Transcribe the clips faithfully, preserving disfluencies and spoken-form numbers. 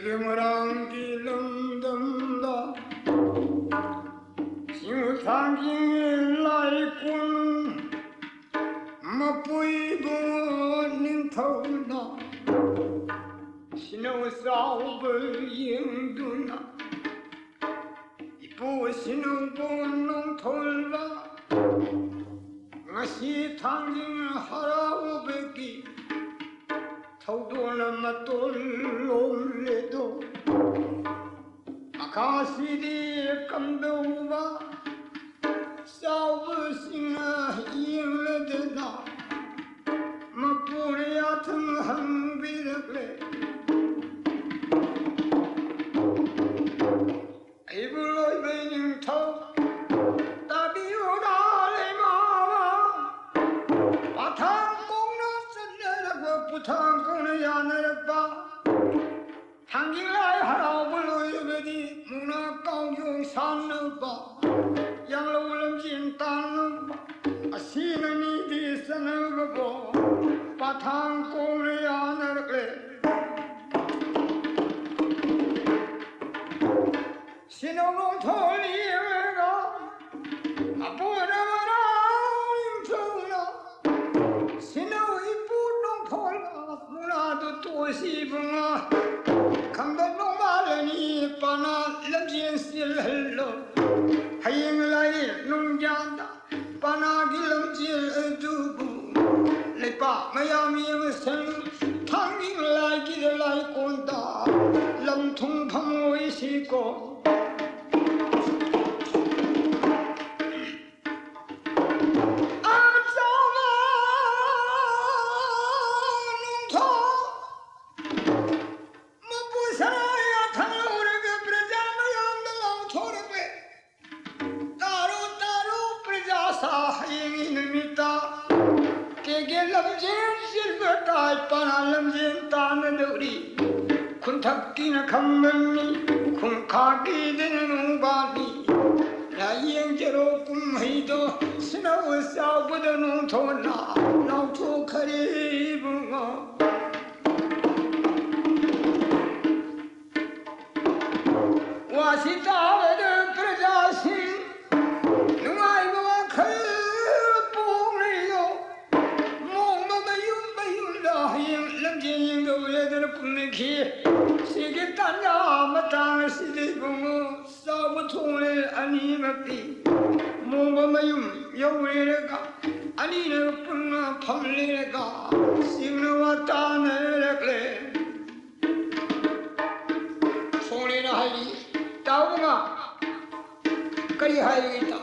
ꯃꯣꯏꯔꯥꯡꯒꯤ ꯂꯝꯗꯝꯗ ꯁꯤꯡꯊꯥꯡꯒꯤ ꯂꯥꯏ ꯀꯣꯅꯨꯡ ꯃꯄꯨ ꯏꯕꯨꯡꯉꯣ ꯅꯤꯡꯊꯧꯅ ꯁꯤꯅꯧ ꯆꯥꯎꯕ ꯌꯦꯡꯗꯨꯅ ꯏꯄꯨ ꯁꯤꯅꯧꯕꯨ ꯅꯣꯡꯊꯣꯜꯕ ꯉꯁꯤ ꯊꯥꯡꯖꯤꯡ ꯍꯔꯥꯎꯕꯒꯤ ꯊꯧꯗꯣꯛꯅ ꯃꯇꯣꯜ ꯂꯣꯝꯂꯦꯗꯣ꯫ ꯃꯈꯥꯁꯤꯗꯤ ꯀꯝꯗꯧꯕ ꯆꯥꯎꯕꯁꯤꯡꯅ ꯌꯦꯡꯂꯗꯅ ꯃꯄꯨꯅ ꯌꯥꯊꯪ ꯍꯪꯕꯤꯔꯛꯂꯦ꯫ ꯑꯩꯕꯨ ꯂꯣꯏꯕꯩ ꯅꯤꯡꯊꯧ ꯇꯥꯕꯤꯌꯨꯗ ꯂꯩꯃꯥꯕ꯫ ꯄꯥꯊꯥꯡ ꯀꯣꯡꯅ ꯆꯠꯅꯔꯛꯄ, ꯄꯨꯊꯥꯡ ꯀꯣꯡꯅ ꯌꯥꯅꯔꯛꯄ, ꯊꯥꯡꯖꯤꯡ ꯂꯥꯏ ꯍꯔꯥꯎꯕ ꯂꯣꯏꯔꯕꯗꯤ ꯃꯨꯛꯅꯥ ꯀꯥꯎꯖꯣꯡ ꯁꯥꯟꯅꯕ, ꯌꯥꯡꯂꯧ ꯂꯝꯖꯦꯟ ꯇꯥꯟꯅꯕ, ꯑꯁꯤꯅꯅꯤꯗꯤ ꯆꯠꯅꯕꯕꯣ꯫ ꯄꯥꯊꯥꯡ ꯀꯣꯡꯅ ꯌꯥꯅꯔꯛꯂꯦ꯫ ꯁꯤꯅꯧ ꯅꯣꯡꯊꯣꯜ ꯌꯦꯡꯂꯒ ꯑꯄꯨꯅ ꯃꯔꯥꯡ ꯊꯨꯅ ꯁꯤꯅꯧ ꯏꯄꯨ ꯅꯣꯡꯊꯣꯜ ꯃꯨꯅꯥꯗꯨ ꯇꯣꯁꯤ ꯏꯕꯨꯡꯉꯣ꯫ ꯈꯪꯗꯧ ꯅꯣꯡꯃꯥꯜꯂꯅꯤ ꯄꯥꯅ ꯂꯝꯖꯦꯟ ꯆꯦꯜꯍꯜꯂꯣ꯫ ꯍꯌꯦꯡ ꯂꯥꯏꯔꯦꯟ ꯅꯨꯡꯖꯥꯗ ꯄꯥꯅꯥꯒꯤ ꯂꯝꯖꯦꯜ ꯑꯗꯨꯕꯨ ꯂꯩꯄꯥꯛ ꯃꯌꯥꯝ ꯌꯦꯡꯁꯪ ꯊꯥꯡꯖꯤꯡ ꯂꯥꯏꯒꯤ ꯂꯥꯏꯀꯣꯟꯗ ꯂꯝ ꯊꯨꯡ ꯐꯝꯃꯣꯏꯁꯤꯀꯣ꯫ ꯑꯆꯧꯕ ꯅꯨꯡꯊꯣꯛ ꯃꯄꯨ ꯁꯅꯥ ꯌꯥꯊꯪ ꯂꯧꯔꯒ ꯄ꯭ꯔꯖꯥ ꯃꯌꯥꯝꯗ ꯂꯥꯎꯊꯣꯔꯛꯂꯦ꯫ ꯇꯥꯔꯣ, ꯇꯥꯔꯣ, ꯄ꯭ꯔꯖꯥ ꯁꯥ, ꯍꯌꯦꯡꯒꯤ ꯅꯨꯃꯤꯠꯇ ꯀꯦꯒꯦ ꯂꯝꯖꯦꯟ ꯆꯦꯟꯕ ꯇꯥꯏ, ꯄꯥꯅꯥ ꯂꯝꯖꯦꯟ ꯇꯥꯟꯅꯗꯧꯔꯤ꯫ ꯈꯨꯟꯊꯛꯀꯤꯅ ꯈꯝꯕꯟꯅꯤ, ꯈꯨꯟꯈꯥꯒꯤꯗꯅ ꯅꯨꯡꯕꯥꯅꯤ꯫ ꯂꯥꯏꯌꯦꯡ ꯆꯦꯔꯣ ꯀꯨꯝꯍꯩꯗꯣ ꯁꯤꯅꯧ ꯆꯥꯎꯕꯗ ꯅꯣꯡꯊꯣꯟꯅ ꯂꯥꯎꯊꯣꯛꯈꯔꯦ ꯏꯕꯨꯡꯉꯣ꯫ ꯀꯨꯝꯅꯈꯤ꯫ ꯁꯤꯒꯤ ꯇꯥꯟꯖꯥ ꯃꯇꯥꯡ ꯑꯁꯤꯗ ꯏꯕꯨꯡꯉꯣ, ꯆꯥꯎꯕ ꯊꯣꯡꯂꯦ ꯑꯅꯤꯃꯛꯇꯤ ꯃꯣꯡꯕ ꯃꯌꯨꯝ ꯌꯧꯔꯦꯔꯒ, ꯑꯅꯤꯅ ꯄꯨꯟꯅ ꯐꯝꯂꯦꯔꯒ ꯆꯤꯡꯅ ꯋꯥ ꯇꯥꯅꯔꯛꯂꯦ꯫ ꯊꯣꯡꯂꯦꯅ ꯍꯥꯏꯔꯤ, ꯇꯥꯎꯕ ꯉꯥ, ꯀꯔꯤ ꯍꯥꯏꯔꯤꯒꯦ ꯏꯇꯥꯎ?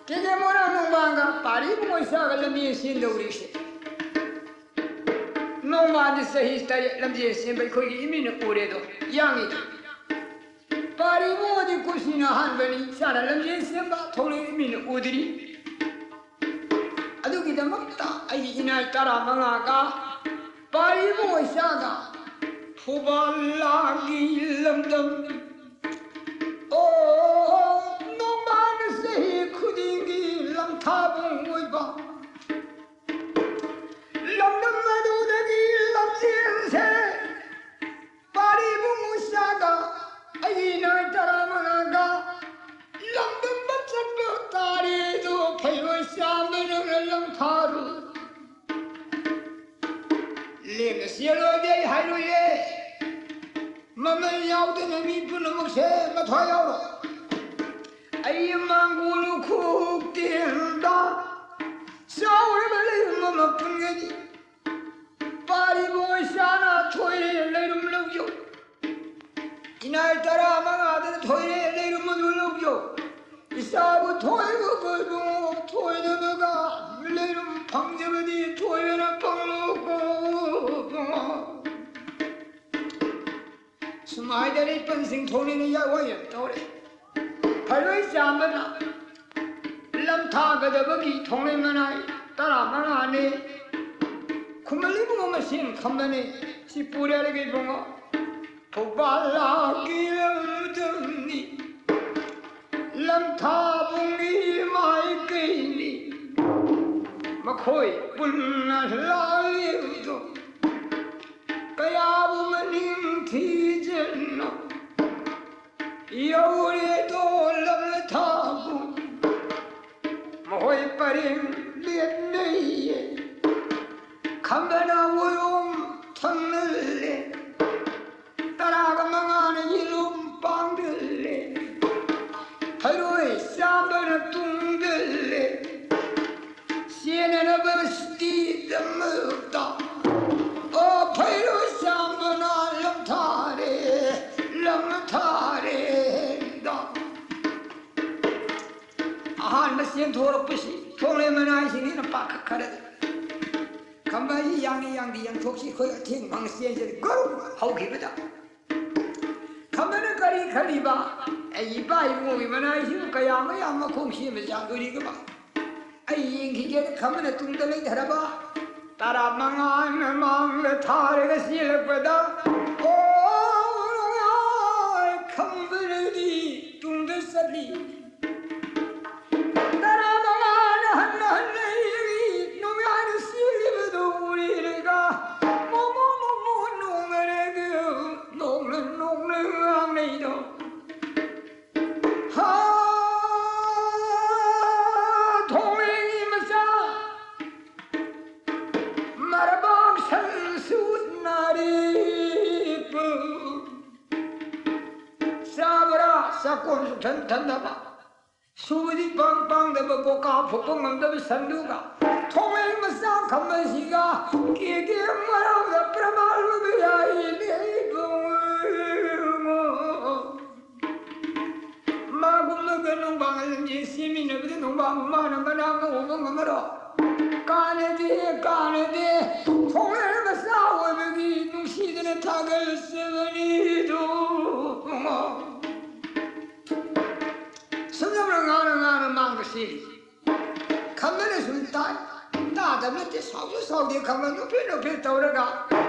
ꯀꯦꯒꯦ ꯃꯣꯏꯔꯥꯡ ꯅꯣꯡꯃꯥꯡꯒ ꯄꯥꯔꯤ ꯏꯕꯨꯡꯉꯣ ꯏꯆꯥꯒ ꯂꯝꯖꯦꯟ ꯆꯦꯟꯗꯧꯔꯤꯁꯦ꯫ ꯅꯣꯡꯃꯥꯗꯤ ꯆꯍꯤ ꯇꯔꯦꯠ ꯂꯝꯖꯦꯟ ꯆꯦꯟꯕ ꯑꯩꯈꯣꯏꯒꯤ ꯏꯃꯤꯠꯅ ꯎꯔꯦꯗꯣ, ꯌꯥꯡꯉꯤꯗꯣ꯫ ꯄꯥꯔꯤ ꯏꯕꯨꯡꯉꯣꯗꯤ ꯀꯨꯝꯁꯤꯅ ꯑꯍꯥꯟꯕꯅꯤ, ꯏꯆꯥꯅ ꯂꯝꯖꯦꯟ ꯆꯦꯟꯕ ꯊꯣꯛꯂꯛꯏ ꯏꯃꯤꯠꯅ ꯎꯗ꯭ꯔꯤ꯫ ꯑꯗꯨꯒꯤꯗꯃꯛꯇ ꯑꯩꯒꯤ ꯏꯅꯥꯏ ꯇꯔꯥꯃꯉꯥꯒ ꯄꯥꯔꯤ ꯏꯕꯨꯡꯉꯣ ꯏꯆꯥꯒ ꯐꯨꯕꯥꯜ ꯂꯥꯒꯤ ꯂꯝꯗꯝ, ꯑꯣ, ꯅꯣꯡꯃꯥꯟ ꯆꯍꯤ ꯈꯨꯗꯤꯡꯒꯤ ꯂꯝꯊꯥꯕꯨꯡ ꯑꯣꯏꯕ ꯂꯝꯗꯝ ꯑꯗꯨꯗꯒꯤ ꯂꯝꯖꯦꯟꯁꯦ ꯄꯥꯔꯤ ꯏꯕꯨꯡꯉꯣ ꯏꯆꯥꯒ ꯑꯩꯒꯤ ꯏꯅꯥꯏ ꯇꯔꯥꯃꯉꯥꯒ ꯂꯝꯗꯝꯕ ꯆꯠꯄ ꯇꯥꯔꯦꯗꯣ, ꯐꯩꯔꯣꯏ ꯆꯥꯝꯕ ꯅꯪꯅ ꯂꯝꯊꯥꯔꯨ꯫ ꯂꯦꯝꯅ ꯆꯦꯜꯂꯣꯏꯗꯤ ꯑꯩ ꯍꯥꯏꯔꯣꯏꯌꯦ꯫ ꯃꯃꯜ ꯌꯥꯎꯗꯅ ꯃꯤ ꯄꯨꯝꯅꯃꯛꯁꯦ ꯃꯊ꯭ꯋꯥꯏ ꯌꯥꯎꯔꯣ꯫ ꯑꯩ ꯃꯥꯡꯒꯣꯜ ꯎꯈꯣꯛ ꯇꯦꯟꯗ ꯆꯥꯎꯔꯕ ꯂꯩꯔꯨꯝ ꯑꯃ ꯄꯨꯟꯒꯅꯤ꯫ ꯄꯥꯔꯤꯕ ꯏꯆꯥꯅ ꯊꯣꯏꯔꯦ ꯂꯩꯔꯨꯝ ꯂꯧꯖꯧ꯫ ꯏꯅꯥꯏ ꯇꯔꯥꯃꯉꯥꯗ ꯊꯣꯏꯔꯦ ꯂꯩꯔꯨꯝ ꯑꯗꯨ ꯂꯧꯖꯧ꯫ ꯏꯆꯥꯕꯨ ꯊꯣꯏꯕ ꯀꯣꯏꯕ ꯊꯣꯏꯗꯕꯒ ꯂꯩꯔꯨꯝ ꯐꯪꯖꯕꯗꯤ ꯊꯣꯏꯕꯅ ꯐꯪꯂꯣꯀꯣ꯫ ꯁꯨꯃꯥꯏꯗ ꯂꯩꯄꯟꯁꯤꯡ ꯊꯣꯛꯂꯤꯅ ꯌꯥꯎꯋꯦ ꯇꯧꯔꯦ꯫ ꯐꯩꯔꯣꯏ ꯆꯥꯝꯕꯅ ꯂꯝ ꯊꯥꯒꯗꯕꯒꯤ ꯊꯣꯡꯂꯩ ꯃꯅꯥꯏ ꯇꯔꯥꯃꯉꯥꯅꯤ꯫ ꯈꯨꯃꯟ ꯏꯕꯨꯡꯉꯣ ꯃꯁꯦꯟ ꯈꯝꯕꯅꯤ꯫ ꯁꯤ ꯄꯨꯔꯦ ꯑꯗꯨꯒ ꯏꯕꯨꯡꯉꯣ꯫ ꯊꯧꯕꯥꯜ ꯂꯥꯛꯀꯤ ꯂꯝꯗꯝꯅꯤ꯫ ꯂꯝꯊꯥꯕꯨꯡꯒꯤ ꯃꯥꯏꯀꯩꯅꯤ꯫ ꯃꯈꯣꯏ ꯄꯨꯟꯅ ꯂꯥꯛꯂꯤꯕꯗꯨ ꯀꯌꯥꯕꯨ ꯃꯅꯤꯡ ꯊꯤꯖꯅ ꯌꯧꯔꯦꯗꯣ ꯂꯝꯊꯥꯕꯨꯡ꯫ ꯃꯈꯣꯏ ꯄꯔꯦꯡ ꯂꯦꯞꯅꯩꯌꯦ꯫ ꯈꯝꯕꯅ ꯎꯔꯨꯝ ꯊꯪꯅꯜꯂꯦ꯫ ꯇꯔꯥꯒ ꯃꯉꯥꯅ ꯌꯦꯂꯨꯝ ꯄꯥꯡꯗꯜꯂꯦ꯫ ꯐꯩꯔꯣꯏ ꯆꯥꯝꯕꯅ ꯇꯨꯡꯗꯜꯂꯦ꯫ ꯆꯦꯟꯅꯅꯕ ꯁꯤꯇꯤꯗꯃꯛꯇ꯫ ꯑꯣ ꯐꯩꯔꯣꯏ ꯆꯥꯝꯕꯅ ꯂꯝ ꯊꯥꯔꯦ, ꯂꯝ ꯊꯥꯔꯦ꯫ ꯑꯍꯥꯟꯕ ꯆꯦꯟꯊꯣꯔꯛꯄꯁꯤ ꯊꯣꯡꯂꯦꯟ ꯃꯅꯥꯏꯁꯤꯡꯁꯤꯅ ꯄꯥꯈꯠꯈꯔꯦ꯫ ꯈꯝꯕ ꯑꯩ ꯌꯥꯡꯏ ꯌꯥꯡꯗꯤ ꯌꯦꯡꯊꯣꯛꯁꯤ, ꯑꯩꯈꯣꯏ ꯑꯊꯦꯡ ꯐꯪ ꯆꯦꯟꯁꯤ ꯒꯧ ꯍꯧꯈꯤꯕꯗ꯫ ꯈꯝꯕꯅ ꯀꯔꯤ ꯈꯜꯂꯤꯕ? ꯑꯩ ꯏꯄꯥ ꯏꯕꯨꯡꯒꯤ ꯃꯅꯥꯏꯁꯤꯕꯨ ꯀꯌꯥ ꯃꯌꯥꯝ ꯃꯈꯣꯡ ꯁꯦꯝꯕ ꯆꯥꯡꯗꯣꯔꯤꯒꯕ? ꯑꯩ ꯌꯦꯡꯈꯤꯒꯦꯅ ꯈꯝꯕꯅ ꯇꯨꯡꯗ ꯂꯩꯊꯔꯕ꯫ ꯇꯔꯥ ꯃꯉꯥ ꯃꯃꯥꯡꯗ ꯊꯥꯔꯒ ꯆꯦꯜꯂꯛꯄꯗ, ꯑꯣ, ꯈꯝꯕꯅꯗꯤ ꯇꯨꯡꯗ ꯆꯠꯂꯤ꯫ ꯇꯔꯥ ꯃꯉꯥꯅ ꯍꯟꯅ ꯍꯟꯅ ꯌꯦꯡꯉꯤ, ꯅꯣꯡꯌꯥꯏꯅ ꯆꯦꯜꯂꯤꯕꯗꯨ ꯎꯔꯤꯔꯒ, ꯃꯣꯃꯣ ꯃꯣꯃꯣ ꯅꯣꯡꯅꯔꯒ, ꯅꯣꯡꯅ ꯅꯣꯡꯅ ꯉꯥꯡꯅꯩꯗꯣ꯫ ꯍꯥ, ꯊꯣꯡꯂꯦꯟꯒꯤ ꯃꯆꯥ, ꯃꯔꯕꯥꯛ ꯁꯟꯁꯨ ꯅꯥꯔꯤꯕ, ꯆꯥꯕ꯭ꯔꯥ ꯆꯥꯛꯀꯣꯟꯁꯨ ꯊꯟ ꯊꯟꯗꯕ, ꯁꯨꯕꯗꯤ ꯄꯥꯡ ꯄꯥꯡꯗꯕ, ꯕꯣꯀꯥ ꯐꯨꯛꯄ ꯉꯝꯗꯕ ꯁꯟꯗꯨꯒ, ꯊꯣꯡꯂꯦꯟ ꯃꯆꯥ ꯈꯝꯕꯁꯤꯒ, ꯀꯦ ꯀꯦ ꯃꯔꯥꯎꯗ ꯄ꯭ꯔꯃꯥꯟ ꯑꯣꯏꯕ ꯌꯥꯏ ꯏꯕꯨꯡꯉꯣ꯫ ꯃꯥꯒꯨꯝꯂꯒ ꯅꯣꯡꯕꯥꯡ ꯂꯝꯖꯦꯟ ꯆꯦꯟꯃꯤꯟꯅꯕꯗ ꯅꯣꯡꯕꯥꯡ ꯃꯥꯅ ꯃꯅꯥ ꯉꯧꯕ ꯉꯝꯃꯔꯣꯏ꯫ ꯀꯥꯟꯅꯗꯦ, ꯀꯥꯟꯅꯗꯦ꯫ ꯊꯣꯡꯂꯦꯟ ꯃꯆꯥ ꯑꯣꯏꯕꯒꯤ ꯅꯨꯡꯁꯤꯗꯅ ꯊꯥꯒꯠꯆꯕꯅꯤꯗꯣ꯫ ꯁꯨꯝ ꯁꯨꯝ ꯉꯥꯡꯅ ꯉꯥꯡꯅ ꯃꯥꯡꯕꯁꯤ ꯈꯝꯕꯅ ꯁꯨꯝ ꯇꯥꯏ꯫ ꯇꯥꯗꯕ ꯅꯠꯇꯦ, ꯁꯥꯎꯁꯨ ꯁꯥꯎꯗꯦ꯫ ꯈꯝꯕ ꯅꯣꯛꯐꯦꯠ ꯅꯣꯛꯐꯦꯠ ꯇꯧꯔꯒ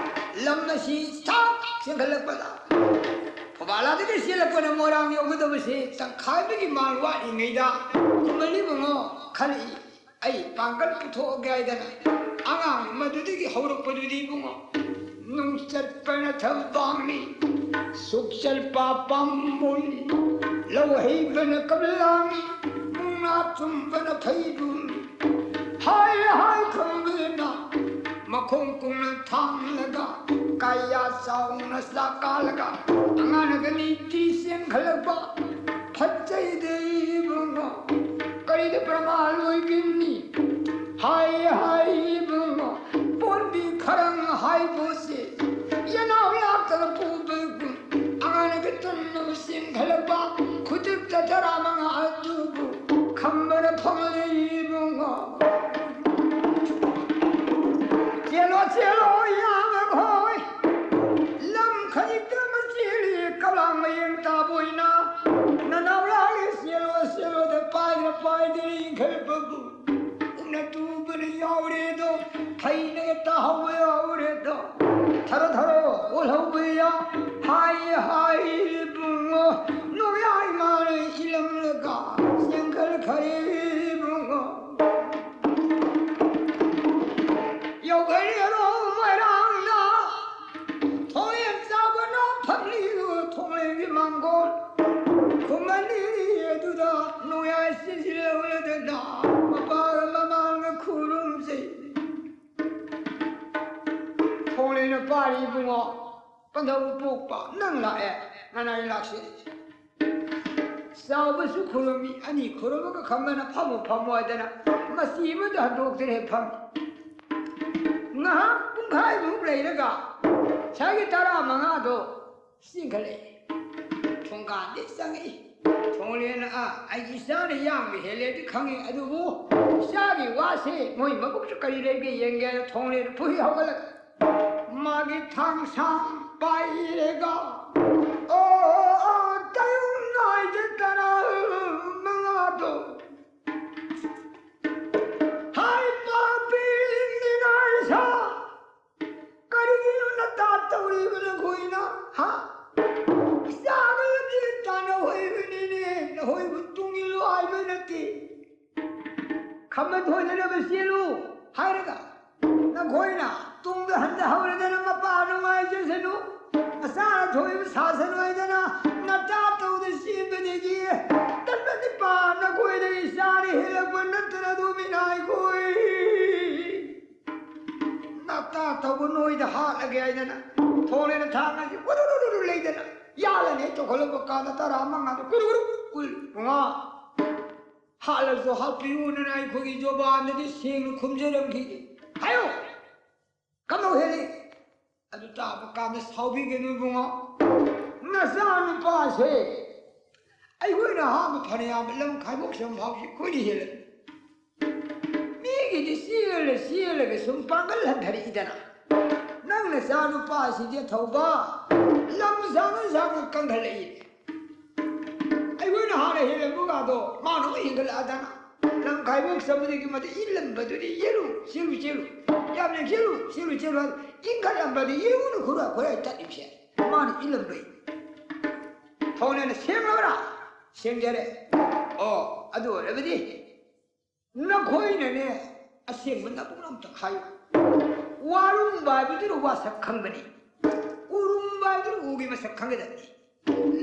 ꯂꯝ ꯑꯁꯤ ꯊꯥꯛ ꯆꯦꯟꯈꯠꯂꯛꯄꯗ, ꯐꯨꯕꯥꯂꯥꯗꯒꯤ ꯆꯦꯜꯂꯛꯄꯅ ꯃꯣꯏꯔꯥꯡ ꯌꯧꯒꯗꯕꯁꯤ ꯇꯪꯈꯥꯏ ꯑꯃꯒꯤ ꯃꯥꯡ ꯋꯥꯠꯂꯤꯉꯩꯗ ꯈꯨꯃꯟ ꯏꯕꯨꯡꯉꯣ ꯈꯜꯂꯛꯏ꯫ ꯑꯩ ꯄꯥꯡꯒꯜ ꯄꯨꯊꯣꯛꯑꯒꯦ ꯍꯥꯏꯗꯅ ꯑꯉꯥꯡ ꯃꯗꯨꯗꯒꯤ ꯍꯧꯔꯛꯄꯗꯨꯗꯤ ꯏꯕꯨꯡꯉꯣ, ꯅꯨꯡꯆꯠꯄꯅ ꯊꯕꯥꯡꯅꯤ, ꯁꯨꯛꯆꯠꯄ ꯄꯥꯝꯕꯣꯟ, ꯂꯧ ꯍꯩꯕꯅ ꯀꯕꯂꯥꯡ, ꯃꯨꯛꯅꯥ ꯆꯨꯝꯕꯅ ꯐꯩꯕꯨꯡ꯫ ꯍꯥꯏ ꯍꯥꯏ ꯈꯝꯕꯅ ꯃꯈꯣꯏ ꯈꯣꯡ ꯀꯨꯡꯅ ꯊꯥꯡꯂꯒ, ꯀꯌꯥ ꯆꯥꯎꯅ ꯆꯥꯛ ꯀꯥꯜꯂꯒ, ꯑꯉꯥꯡꯅꯒ ꯅꯤꯇꯤ ꯆꯦꯟꯈꯠꯂꯛꯄ꯫ ꯐꯠꯖꯩꯗ ꯏꯕꯨꯡꯉꯣ, ꯀꯔꯤꯗ ꯄ꯭ꯔꯃꯥꯟ ꯑꯣꯏꯒꯅꯤ? ꯍꯥꯏ ꯍꯥꯏ ꯏꯕꯨꯡꯉꯣ, ꯄꯣꯟꯕꯤ ꯈꯔꯪ ꯍꯥꯏꯕꯁꯤ ꯌꯦꯅꯥꯎ ꯂꯥꯛꯇꯅ ꯄꯨꯕꯒꯨꯝ, ꯑꯉꯥꯡꯅꯒ ꯇꯨꯝꯅꯕ ꯆꯦꯟꯈꯠꯂꯛꯄ꯫ ꯈꯨꯗꯛꯇ ꯇꯔꯥꯃꯉꯥ ꯑꯗꯨꯕꯨ ꯈꯝꯕꯅ ꯐꯝꯂꯦ ꯏꯕꯨꯡꯉꯣ꯫ ꯆꯦꯜꯂꯣ, ꯆꯦꯜꯂꯣ, ꯏꯌꯥꯝꯕ ꯈꯣꯏ꯫ ꯂꯝ ꯈꯖꯤꯛꯇ ꯑꯃ ꯆꯦꯜꯂꯤ, ꯀꯂꯥꯡ ꯃꯌꯦꯡ ꯇꯥꯕ ꯑꯣꯏꯅ꯫ ꯅꯅꯥꯎ ꯂꯥꯛꯂꯤ, ꯆꯦꯜꯂꯣ, ꯆꯦꯜꯂꯣꯗ ꯄꯥꯏꯗꯅ ꯄꯥꯏꯗꯅ ꯏꯟꯈꯠꯂꯛꯄꯕꯨ꯫ ꯎꯅ ꯇꯨꯕꯅ ꯌꯥꯎꯔꯦꯗꯣ, ꯐꯩꯅꯒ ꯇꯥꯍꯧꯕ ꯌꯥꯎꯔꯦꯗꯣ꯫ ꯊꯔꯣ, ꯊꯔꯣ, ꯑꯣꯜꯍꯧꯕ ꯌꯥ-, ꯍꯥꯏ, ꯍꯥꯏ, ꯏꯕꯨꯡꯉꯣ, ꯅꯣꯡꯌꯥꯏ ꯃꯥꯅ ꯏꯂꯝꯂꯒ ꯆꯦꯟꯈꯠꯈ꯭ꯔꯦ, ꯏꯕꯨꯡꯉꯣ꯫ ꯌꯧꯈ꯭ꯔꯦꯔꯣ ꯃꯣꯏꯔꯥꯡꯗ, ꯊꯣꯡꯂꯦꯟ ꯆꯥꯎꯕꯅ ꯐꯝꯂꯤꯕ ꯊꯣꯡꯂꯦꯟꯒꯤ ꯃꯥꯡꯒꯣꯜ꯫ ꯈꯨꯃꯟꯅꯤ ꯑꯗꯨꯗ ꯅꯣꯡꯌꯥꯏ ꯆꯦꯟꯁꯤꯜꯂꯛꯂꯗꯅ ꯃꯄꯥꯒ ꯃꯃꯥꯒ ꯈꯨꯔꯨꯝꯖꯩ꯫ ꯊꯣꯡꯂꯦꯟꯅ ꯄꯥꯔꯤ ꯏꯕꯨꯡꯉꯣ, ꯄꯟꯊꯧ ꯄꯣꯛꯄ ꯅꯪ ꯂꯥꯛꯑꯦ, ꯅꯅꯥꯏ ꯂꯥꯛꯁꯤꯜꯂꯤ꯫ ꯆꯥꯎꯕꯁꯨ ꯈꯨꯔꯨꯝꯃꯤ, ꯑꯅꯤ ꯈꯨꯔꯨꯝꯃꯒ ꯈꯝꯕꯅ ꯐꯝꯃꯨ ꯐꯝꯃꯨ ꯍꯥꯏꯗꯅ ꯃꯆꯤ ꯑꯃꯗ ꯍꯟꯗꯣꯛꯇꯅ ꯍꯦꯛ ꯐꯝꯃꯤ꯫ ꯉꯥꯏꯍꯥꯛ ꯄꯨꯡꯈꯥꯏꯃꯨꯛ ꯂꯩꯔꯒ ꯁ꯭ꯋꯥꯏꯒꯤ ꯇꯔꯥꯃꯉꯥꯗꯣ ꯆꯦꯟꯈꯠꯂꯛꯑꯦ꯫ ꯊꯣꯡꯒꯥꯟꯗꯤ ꯆꯪꯉꯛꯏ꯫ ꯊꯣꯡꯂꯦꯟꯅ, "ꯑꯥ, ꯑꯩꯒꯤ ꯏꯆꯥꯅ ꯌꯥꯝꯕ ꯍꯦꯜꯂꯦꯗꯤ ꯈꯪꯉꯤ, ꯑꯗꯨꯕꯨ ꯏꯆꯥꯒꯤ ꯋꯥꯁꯦ ꯃꯣꯏ ꯃꯕꯨꯛꯁꯨ ꯀꯔꯤ ꯂꯩꯒꯦ ꯌꯦꯡꯒꯦꯅ" ꯊꯣꯡꯂꯦꯟ ꯐꯨꯏ ꯍꯧꯒꯠꯂꯒ ꯃꯥꯒꯤ ꯊꯥꯡꯁꯥꯡ ꯄꯥꯏꯔꯒ, ꯑꯣ, ꯑꯣ, ꯇꯌꯨꯝ ꯅꯥꯏꯗ ꯇꯔꯥ ꯃꯉꯥꯗꯣ꯫ ꯍꯥꯏ ꯄꯥꯄꯤ ꯅꯤꯡꯉꯥꯏꯁꯥ, ꯀꯔꯤꯒꯤꯅꯣ ꯅꯇꯥ ꯇꯧꯔꯤꯕ ꯅꯈꯣꯏꯅ? ꯍꯥ? ꯏꯆꯥꯒ ꯂꯝꯖꯦꯟ ꯇꯥꯟꯅ ꯍꯣꯏꯕꯅꯤꯅꯦ, ꯅꯈꯣꯏꯕꯨ ꯇꯨꯡ ꯏꯜꯂꯨ ꯍꯥꯏꯕ ꯅꯠꯇꯦ꯫ ꯈꯝꯕ ꯊꯣꯏꯗꯅꯕ ꯆꯦꯜꯂꯨ ꯍꯥꯏꯔꯒ ꯅꯈꯣꯏꯅ ꯇꯨꯡꯗ ꯍꯟꯊꯍꯧꯔꯗꯅ ꯃꯄꯥ ꯅꯨꯡꯉꯥꯏꯖꯁꯅꯨ, ꯃꯆꯥꯅ ꯊꯣꯏꯕ ꯁꯥꯁꯅꯨ ꯍꯥꯏꯗꯅ ꯅꯇꯥ ꯇꯧꯗ ꯆꯦꯟꯕꯗꯒꯤ ꯇꯟꯕ ꯅꯤꯄꯥ ꯅꯈꯣꯏꯗꯒꯤ ꯊꯧꯕ ꯅꯣꯏꯗ ꯍꯥꯠꯂꯒꯦ ꯍꯥꯏꯗꯅ ꯊꯣꯡꯂꯦꯅ ꯊꯥꯡ ꯑꯁꯤ ꯎꯔꯨꯔꯨꯔꯨ ꯂꯩꯗꯅ ꯌꯥꯜꯂꯅꯤ꯫ ꯆꯥꯎꯈꯠꯂꯛꯄ ꯀꯥꯟꯗ ꯇꯔꯥ ꯃꯉꯥꯗ ꯀꯨꯔꯨ ꯀꯨꯔꯨ ꯀꯨꯜ ꯃꯉꯥ ꯍꯥꯠꯂꯁꯨ ꯍꯥꯠꯄꯤꯌꯨꯅ ꯑꯩꯈꯣꯏꯒꯤ ꯖꯣꯕꯥꯟꯗꯗꯤ ꯁꯦꯡꯅ ꯈꯨꯝꯖꯔꯝꯈꯤꯒꯦ꯫ ꯍꯥꯏꯌꯣ꯫ ꯀꯝꯗꯧ ꯍꯦꯜꯂꯤ? ꯑꯗꯨ ꯇꯥꯕ ꯀꯥꯟꯗ ꯁꯥꯎꯕꯤꯒꯅꯨ ꯏꯕꯨꯡꯉꯣ꯫ ꯅꯆꯥ ꯅꯨꯄꯥꯁꯦ ꯑꯩꯈꯣꯏꯅ ꯑꯍꯥꯟꯕ ꯐꯅꯌꯥꯝ ꯂꯝ ꯈꯥꯏꯕꯣꯛ ꯁꯝ ꯐꯥꯎꯁꯤ ꯑꯩꯈꯣꯏꯅ ꯍꯦꯜꯂꯦ꯫ ꯃꯤꯒꯤꯗꯤ ꯆꯦꯜꯂ ꯆꯦꯜꯂꯒ ꯁꯨꯝ ꯄꯥꯡꯒꯜ ꯍꯟꯊꯔꯛꯏꯗꯅ꯫ ꯅꯪ ꯅꯆꯥ ꯅꯨꯄꯥꯁꯤꯗꯤ ꯊꯧꯕ ꯂꯝ ꯁꯥꯡꯅ ꯁꯥꯡꯅ ꯀꯪꯊꯔꯛꯏ꯫ ꯑꯩꯈꯣꯏꯅ ꯍꯥꯟꯅ ꯍꯦꯜꯂꯝꯕꯒꯗꯣ ꯃꯥꯅ ꯑꯃꯨꯛ ꯍꯦꯟꯒꯠꯂꯛꯑꯗꯅ꯫ ꯂꯝ ꯈꯥꯏꯕꯣꯛ ꯆꯠꯄꯗꯒꯤ ꯃꯗꯨ ꯏꯜꯂꯝꯕꯗꯨꯗꯤ ꯌꯦꯜꯂꯨ, ꯆꯦꯜꯂꯨ, ꯆꯦꯜꯂꯨ꯫ ꯌꯥꯝꯅ ꯆꯦꯜꯂꯨ, ꯆꯦꯜꯂꯨ, ꯆꯦꯜꯂꯨ ꯍꯥꯏ ꯏꯟꯈꯠꯂꯝꯕꯗꯤ ꯌꯦꯡꯉꯨꯅ ꯈꯨꯔꯥ ꯈꯨꯔꯥꯏ ꯇꯠꯂꯤꯕꯁꯦ꯫ ꯃꯥꯅ ꯏꯜꯂꯝꯕꯩ꯫ ꯊꯣꯡꯅꯦꯅ ꯁꯦꯝꯂꯕ꯭ꯔꯥ? ꯁꯦꯝꯖꯔꯦ꯫ ꯑꯣ, ꯑꯗꯨ ꯑꯣꯏꯔꯕꯗꯤ ꯅꯈꯣꯏꯅꯅꯦ ꯑꯁꯦꯡꯕ ꯅꯕꯨꯛ ꯑꯝꯇ ꯍꯥꯏꯌꯨ꯫ ꯋꯥꯔꯨꯝꯕ ꯍꯥꯏꯕꯗꯨꯅ ꯋꯥꯁꯛ ꯈꯪꯕꯅꯤ꯫ ꯎꯔꯨꯝꯕ ꯍꯥꯏꯕꯗꯨꯅ ꯎꯒꯤ ꯃꯁꯛ ꯈꯪꯒꯗꯕꯅꯤ꯫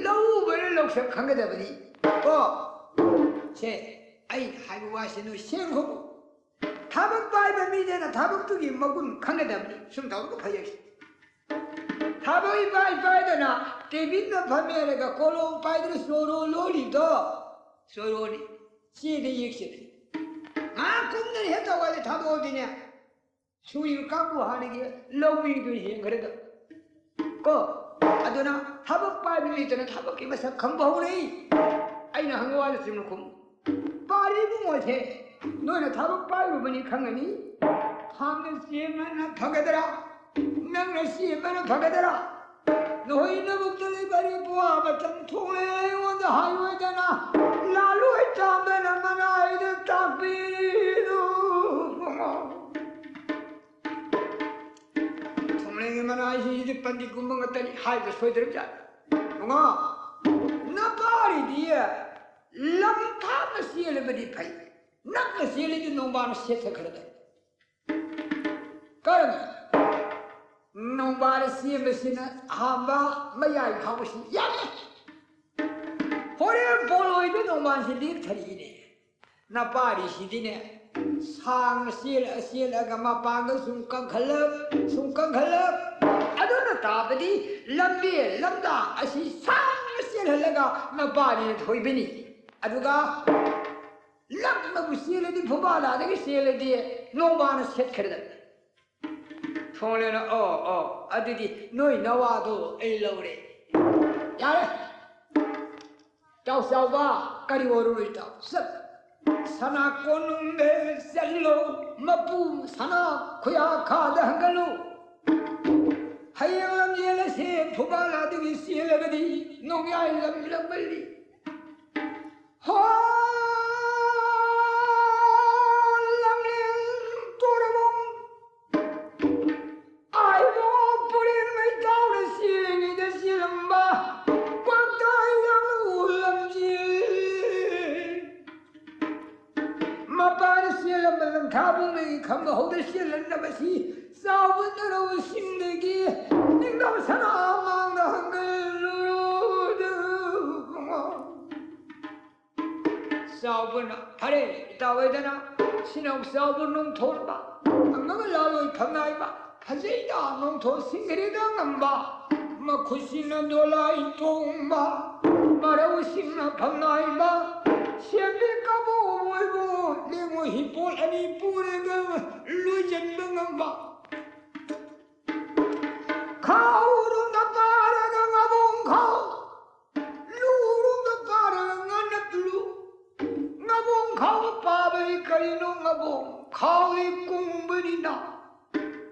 ꯂꯧ ꯎꯕꯅ ꯂꯧꯁꯛ ꯈꯪꯒꯗꯕꯅꯤ꯫ ꯀꯣ? ꯁꯦ, ꯑꯩꯅ ꯍꯥꯏꯕ ꯋꯥꯁꯦ ꯅꯣꯏ ꯁꯦꯡꯈꯣ꯫ ꯊꯕꯛ ꯄꯥꯏꯕ ꯃꯤꯗꯅ ꯊꯕꯛꯇꯨꯒꯤ ꯃꯒꯨꯟ ꯈꯪꯒꯗꯕꯅꯤ꯫ ꯁꯨꯝ ꯇꯧꯔꯒ ꯐꯩ ꯍꯥꯏꯁꯦ꯫ ꯊꯕꯛ ꯏꯄꯥꯏ ꯄꯥꯏꯗꯅ ꯇꯦꯕꯤꯜꯗ ꯐꯝꯃꯦꯔꯒ ꯀꯣꯂꯣꯝ ꯄꯥꯏꯗꯅ ꯆꯣꯔꯣ ꯂꯣꯜꯂꯤꯗꯣ ꯆꯣꯔꯣꯅꯤ꯫ ꯆꯦꯗ ꯌꯦꯛꯁꯤꯅꯤ꯫ ꯉꯥꯏꯍꯥꯛ ꯀꯨꯝꯗꯅ ꯍꯦꯛ ꯇꯧꯕꯗ ꯊꯥꯗꯣꯛꯑꯗꯤꯅꯦ, ꯁꯨꯔꯤꯕ ꯀꯥꯡꯕꯨ ꯍꯥꯟꯅꯒꯤ ꯂꯧꯃꯤꯗꯨ ꯍꯦꯟꯈ꯭ꯔꯦꯗ꯫ ꯀꯣ? ꯑꯗꯨꯅ ꯊꯕꯛ ꯄꯥꯏꯕ ꯃꯤꯗꯨꯅ ꯊꯕꯛꯀꯤ ꯃꯁꯛ ꯈꯪꯕ ꯍꯧꯔꯛꯏ꯫ ꯑꯩꯅ ꯍꯪꯕ ꯋꯥꯗ ꯆꯨꯝꯅ ꯈꯨꯝꯃꯨ꯫ ꯄꯥꯔꯤ ꯏꯕꯨꯡꯉꯣꯁꯦ, ꯅꯣꯏꯅ ꯊꯕꯛ ꯄꯥꯏꯔꯨꯕꯅꯤ ꯈꯪꯒꯅꯤ꯫ ꯊꯥꯡꯅ ꯆꯦꯟꯕꯅ ꯐꯒꯗ꯭ꯔꯥ? ꯅꯪꯅ ꯆꯦꯟꯕꯅ ꯐꯒꯗ꯭ꯔꯥ? ꯅꯈꯣꯏ ꯂꯧꯕꯨꯛꯇ ꯂꯩꯕ ꯑꯔꯦꯝꯕ ꯋꯥ ꯃꯇꯝ ꯊꯣꯛꯂꯦ ꯑꯩꯉꯣꯟꯗ ꯍꯥꯏꯔꯣꯏꯗꯅ ꯂꯥꯂꯣꯏ ꯇꯥꯝꯕꯅ ꯃꯅꯥꯏꯗ ꯇꯥꯛꯄꯤꯔꯤꯗꯨ꯫ ꯊꯣꯡꯂꯦꯟꯒꯤ ꯃꯅꯥꯏꯁꯤꯗꯤ ꯄꯟꯗꯤꯠꯀꯨꯝꯕ ꯉꯥꯛꯇꯅꯤ ꯍꯥꯏꯕ ꯁꯣꯏꯗ꯭ꯔꯕꯖꯥꯠꯅꯤ꯫ ꯃꯉꯥ, ꯅꯄꯥꯔꯤꯗꯤ ꯂꯝ ꯊꯥꯞꯅ ꯆꯦꯜꯂꯕꯗꯤ ꯐꯩ, ꯅꯛꯅ ꯆꯦꯜꯂꯗꯤ ꯅꯣꯡꯕꯥꯅ ꯁꯦꯠꯊꯈ꯭ꯔꯗꯕꯅꯤ꯫ ꯀꯔꯝꯅ? ꯅꯣꯡꯕꯥꯅ ꯆꯦꯟꯕꯁꯤꯅ ꯑꯍꯥꯟꯕ ꯃꯌꯥꯏ ꯐꯥꯎꯕꯁꯤ ꯌꯥꯝꯃꯤ꯫ ꯍꯣꯔꯦꯟ ꯄꯣꯂꯣꯏꯗ ꯅꯣꯡꯕꯥꯟꯁꯤ ꯂꯦꯛꯊꯔꯛꯏꯅꯦ꯫ ꯅꯄꯥꯔꯤꯁꯤꯗꯤꯅꯦ, ꯁꯥꯡꯅ ꯆꯦꯜꯂ ꯆꯦꯜꯂꯒ ꯃꯄꯥꯡꯒꯜ ꯁꯨꯝ ꯀꯟꯈꯠꯂꯛ, ꯁꯨꯝ ꯀꯟꯈꯠꯂꯛ꯫ ꯑꯗꯨꯅ ꯇꯥꯕꯗꯤ ꯂꯝꯕꯤ ꯂꯝꯗꯥꯡ ꯑꯁꯤ ꯁꯥꯡꯅ ꯆꯦꯜꯍꯜꯂꯒ ꯃꯄꯥꯅꯤꯅ ꯊꯣꯏꯕꯅꯤ꯫ ꯑꯗꯨꯒ ꯂꯛꯅꯕꯨ ꯆꯦꯜꯂꯗꯤ, ꯐꯨꯕꯥꯂꯥꯗꯒꯤ ꯆꯦꯜꯂꯗꯤ ꯅꯣꯡꯕꯥꯅ ꯁꯦꯠꯈ꯭ꯔꯦꯗꯅ꯫ ꯊꯣꯡꯂꯦꯅ, "ꯑꯣ, ꯑꯣ, ꯑꯗꯨꯗꯤ ꯅꯣꯏ ꯅꯋꯥꯗꯣ ꯑꯩ ꯂꯧꯔꯦ꯫ ꯌꯥꯔꯦ꯫ ꯇꯥꯎ ꯆꯥꯎꯕ, ꯀꯔꯤ ꯑꯣꯏꯔꯨꯔꯣꯏ ꯇꯥꯎ꯫ ꯆꯠ꯫ ꯁꯅꯥ ꯀꯣꯅꯨꯡꯗ ꯆꯠꯂꯣ, ꯃꯄꯨ ꯁꯅꯥ ꯈꯨꯌꯥꯈꯥꯗ ꯍꯪꯒꯜꯂꯨ꯫ ꯍꯌꯦꯡ ꯂꯝꯖꯦꯜ ꯑꯁꯦ ꯐꯨꯕꯥꯂꯥꯗꯒꯤ ꯆꯦꯜꯂꯒꯗꯤ ꯅꯣꯡꯌꯥꯏ ꯂꯝ ꯂꯝꯃꯜꯂꯤ꯫ ꯍꯣ ꯂꯝꯂꯦꯟ ꯇꯣꯔꯕꯨꯡ, ꯑꯥꯏꯕꯣ ꯄꯨꯔꯦꯟ ꯃꯩꯇꯥꯎꯅ ꯆꯦꯜꯂꯤꯉꯩꯗ ꯆꯦꯜꯂꯝꯕ ꯀ꯭ꯋꯥꯛꯇꯥꯏ ꯌꯥꯝꯅ ꯎ ꯂꯝꯖꯦꯜ꯫ ꯃꯄꯥꯅ ꯆꯦꯜꯂꯝꯕ ꯂꯝꯊꯥꯕꯨꯡꯗꯒꯤ ꯈꯝꯕ ꯍꯧꯗ ꯆꯦꯜꯂꯝꯕꯁꯤ ꯆꯥꯎꯕ ꯅꯔꯧꯁꯤꯡꯗꯒꯤ ꯅꯤꯡꯊꯧ ꯁꯅꯥꯃꯥꯡꯗ ꯍꯪꯒꯜꯂꯨꯔꯨꯗꯨ꯫ ꯆꯥꯎꯕꯅ, "ꯐꯔꯦ, ꯏꯇꯥꯎ ꯑꯣꯏꯗꯅ ꯁꯤꯅꯧ ꯆꯥꯎꯕ ꯅꯣꯡꯊꯣꯟꯕ, ꯑꯉꯝ ꯂꯥꯂꯣꯏ ꯐꯝꯅꯥꯏꯕ, ꯐꯖꯩꯗ ꯅꯣꯡꯊꯣꯟ ꯁꯤꯡꯒꯔꯤꯗ ꯉꯝꯕ, ꯃꯈꯨꯠꯁꯤꯅ ꯗꯣꯂꯥꯏ ꯇꯣꯡꯕ, ꯃꯔꯧꯁꯤꯡꯅ ꯐꯝꯅꯥꯏꯕ, ꯁꯦꯝꯕꯤ ꯀꯕꯣꯛ ꯑꯣꯏꯕꯨ ꯂꯦꯡꯉꯨ ꯍꯤꯄꯣꯜ ꯑꯅꯤ ꯄꯨꯔꯒ ꯂꯣꯏꯁꯤꯟꯕ ꯉꯝꯕ, ꯈꯥꯎꯔꯣꯝꯗ ꯄꯥꯔꯒ ꯉꯥꯕꯣꯡ ꯈꯥꯎ, ꯂꯨꯔꯣꯝꯗ ꯄꯥꯔꯒ ꯉꯥꯅꯞꯂꯨ꯫ ꯉꯥꯕꯣꯡ ꯈꯥꯎ ꯄꯥꯕꯗꯤ ꯀꯔꯤꯅꯣ? ꯉꯥꯕꯣꯡ ꯈꯥꯎꯗꯤ ꯀꯨꯡꯕꯅꯤꯅ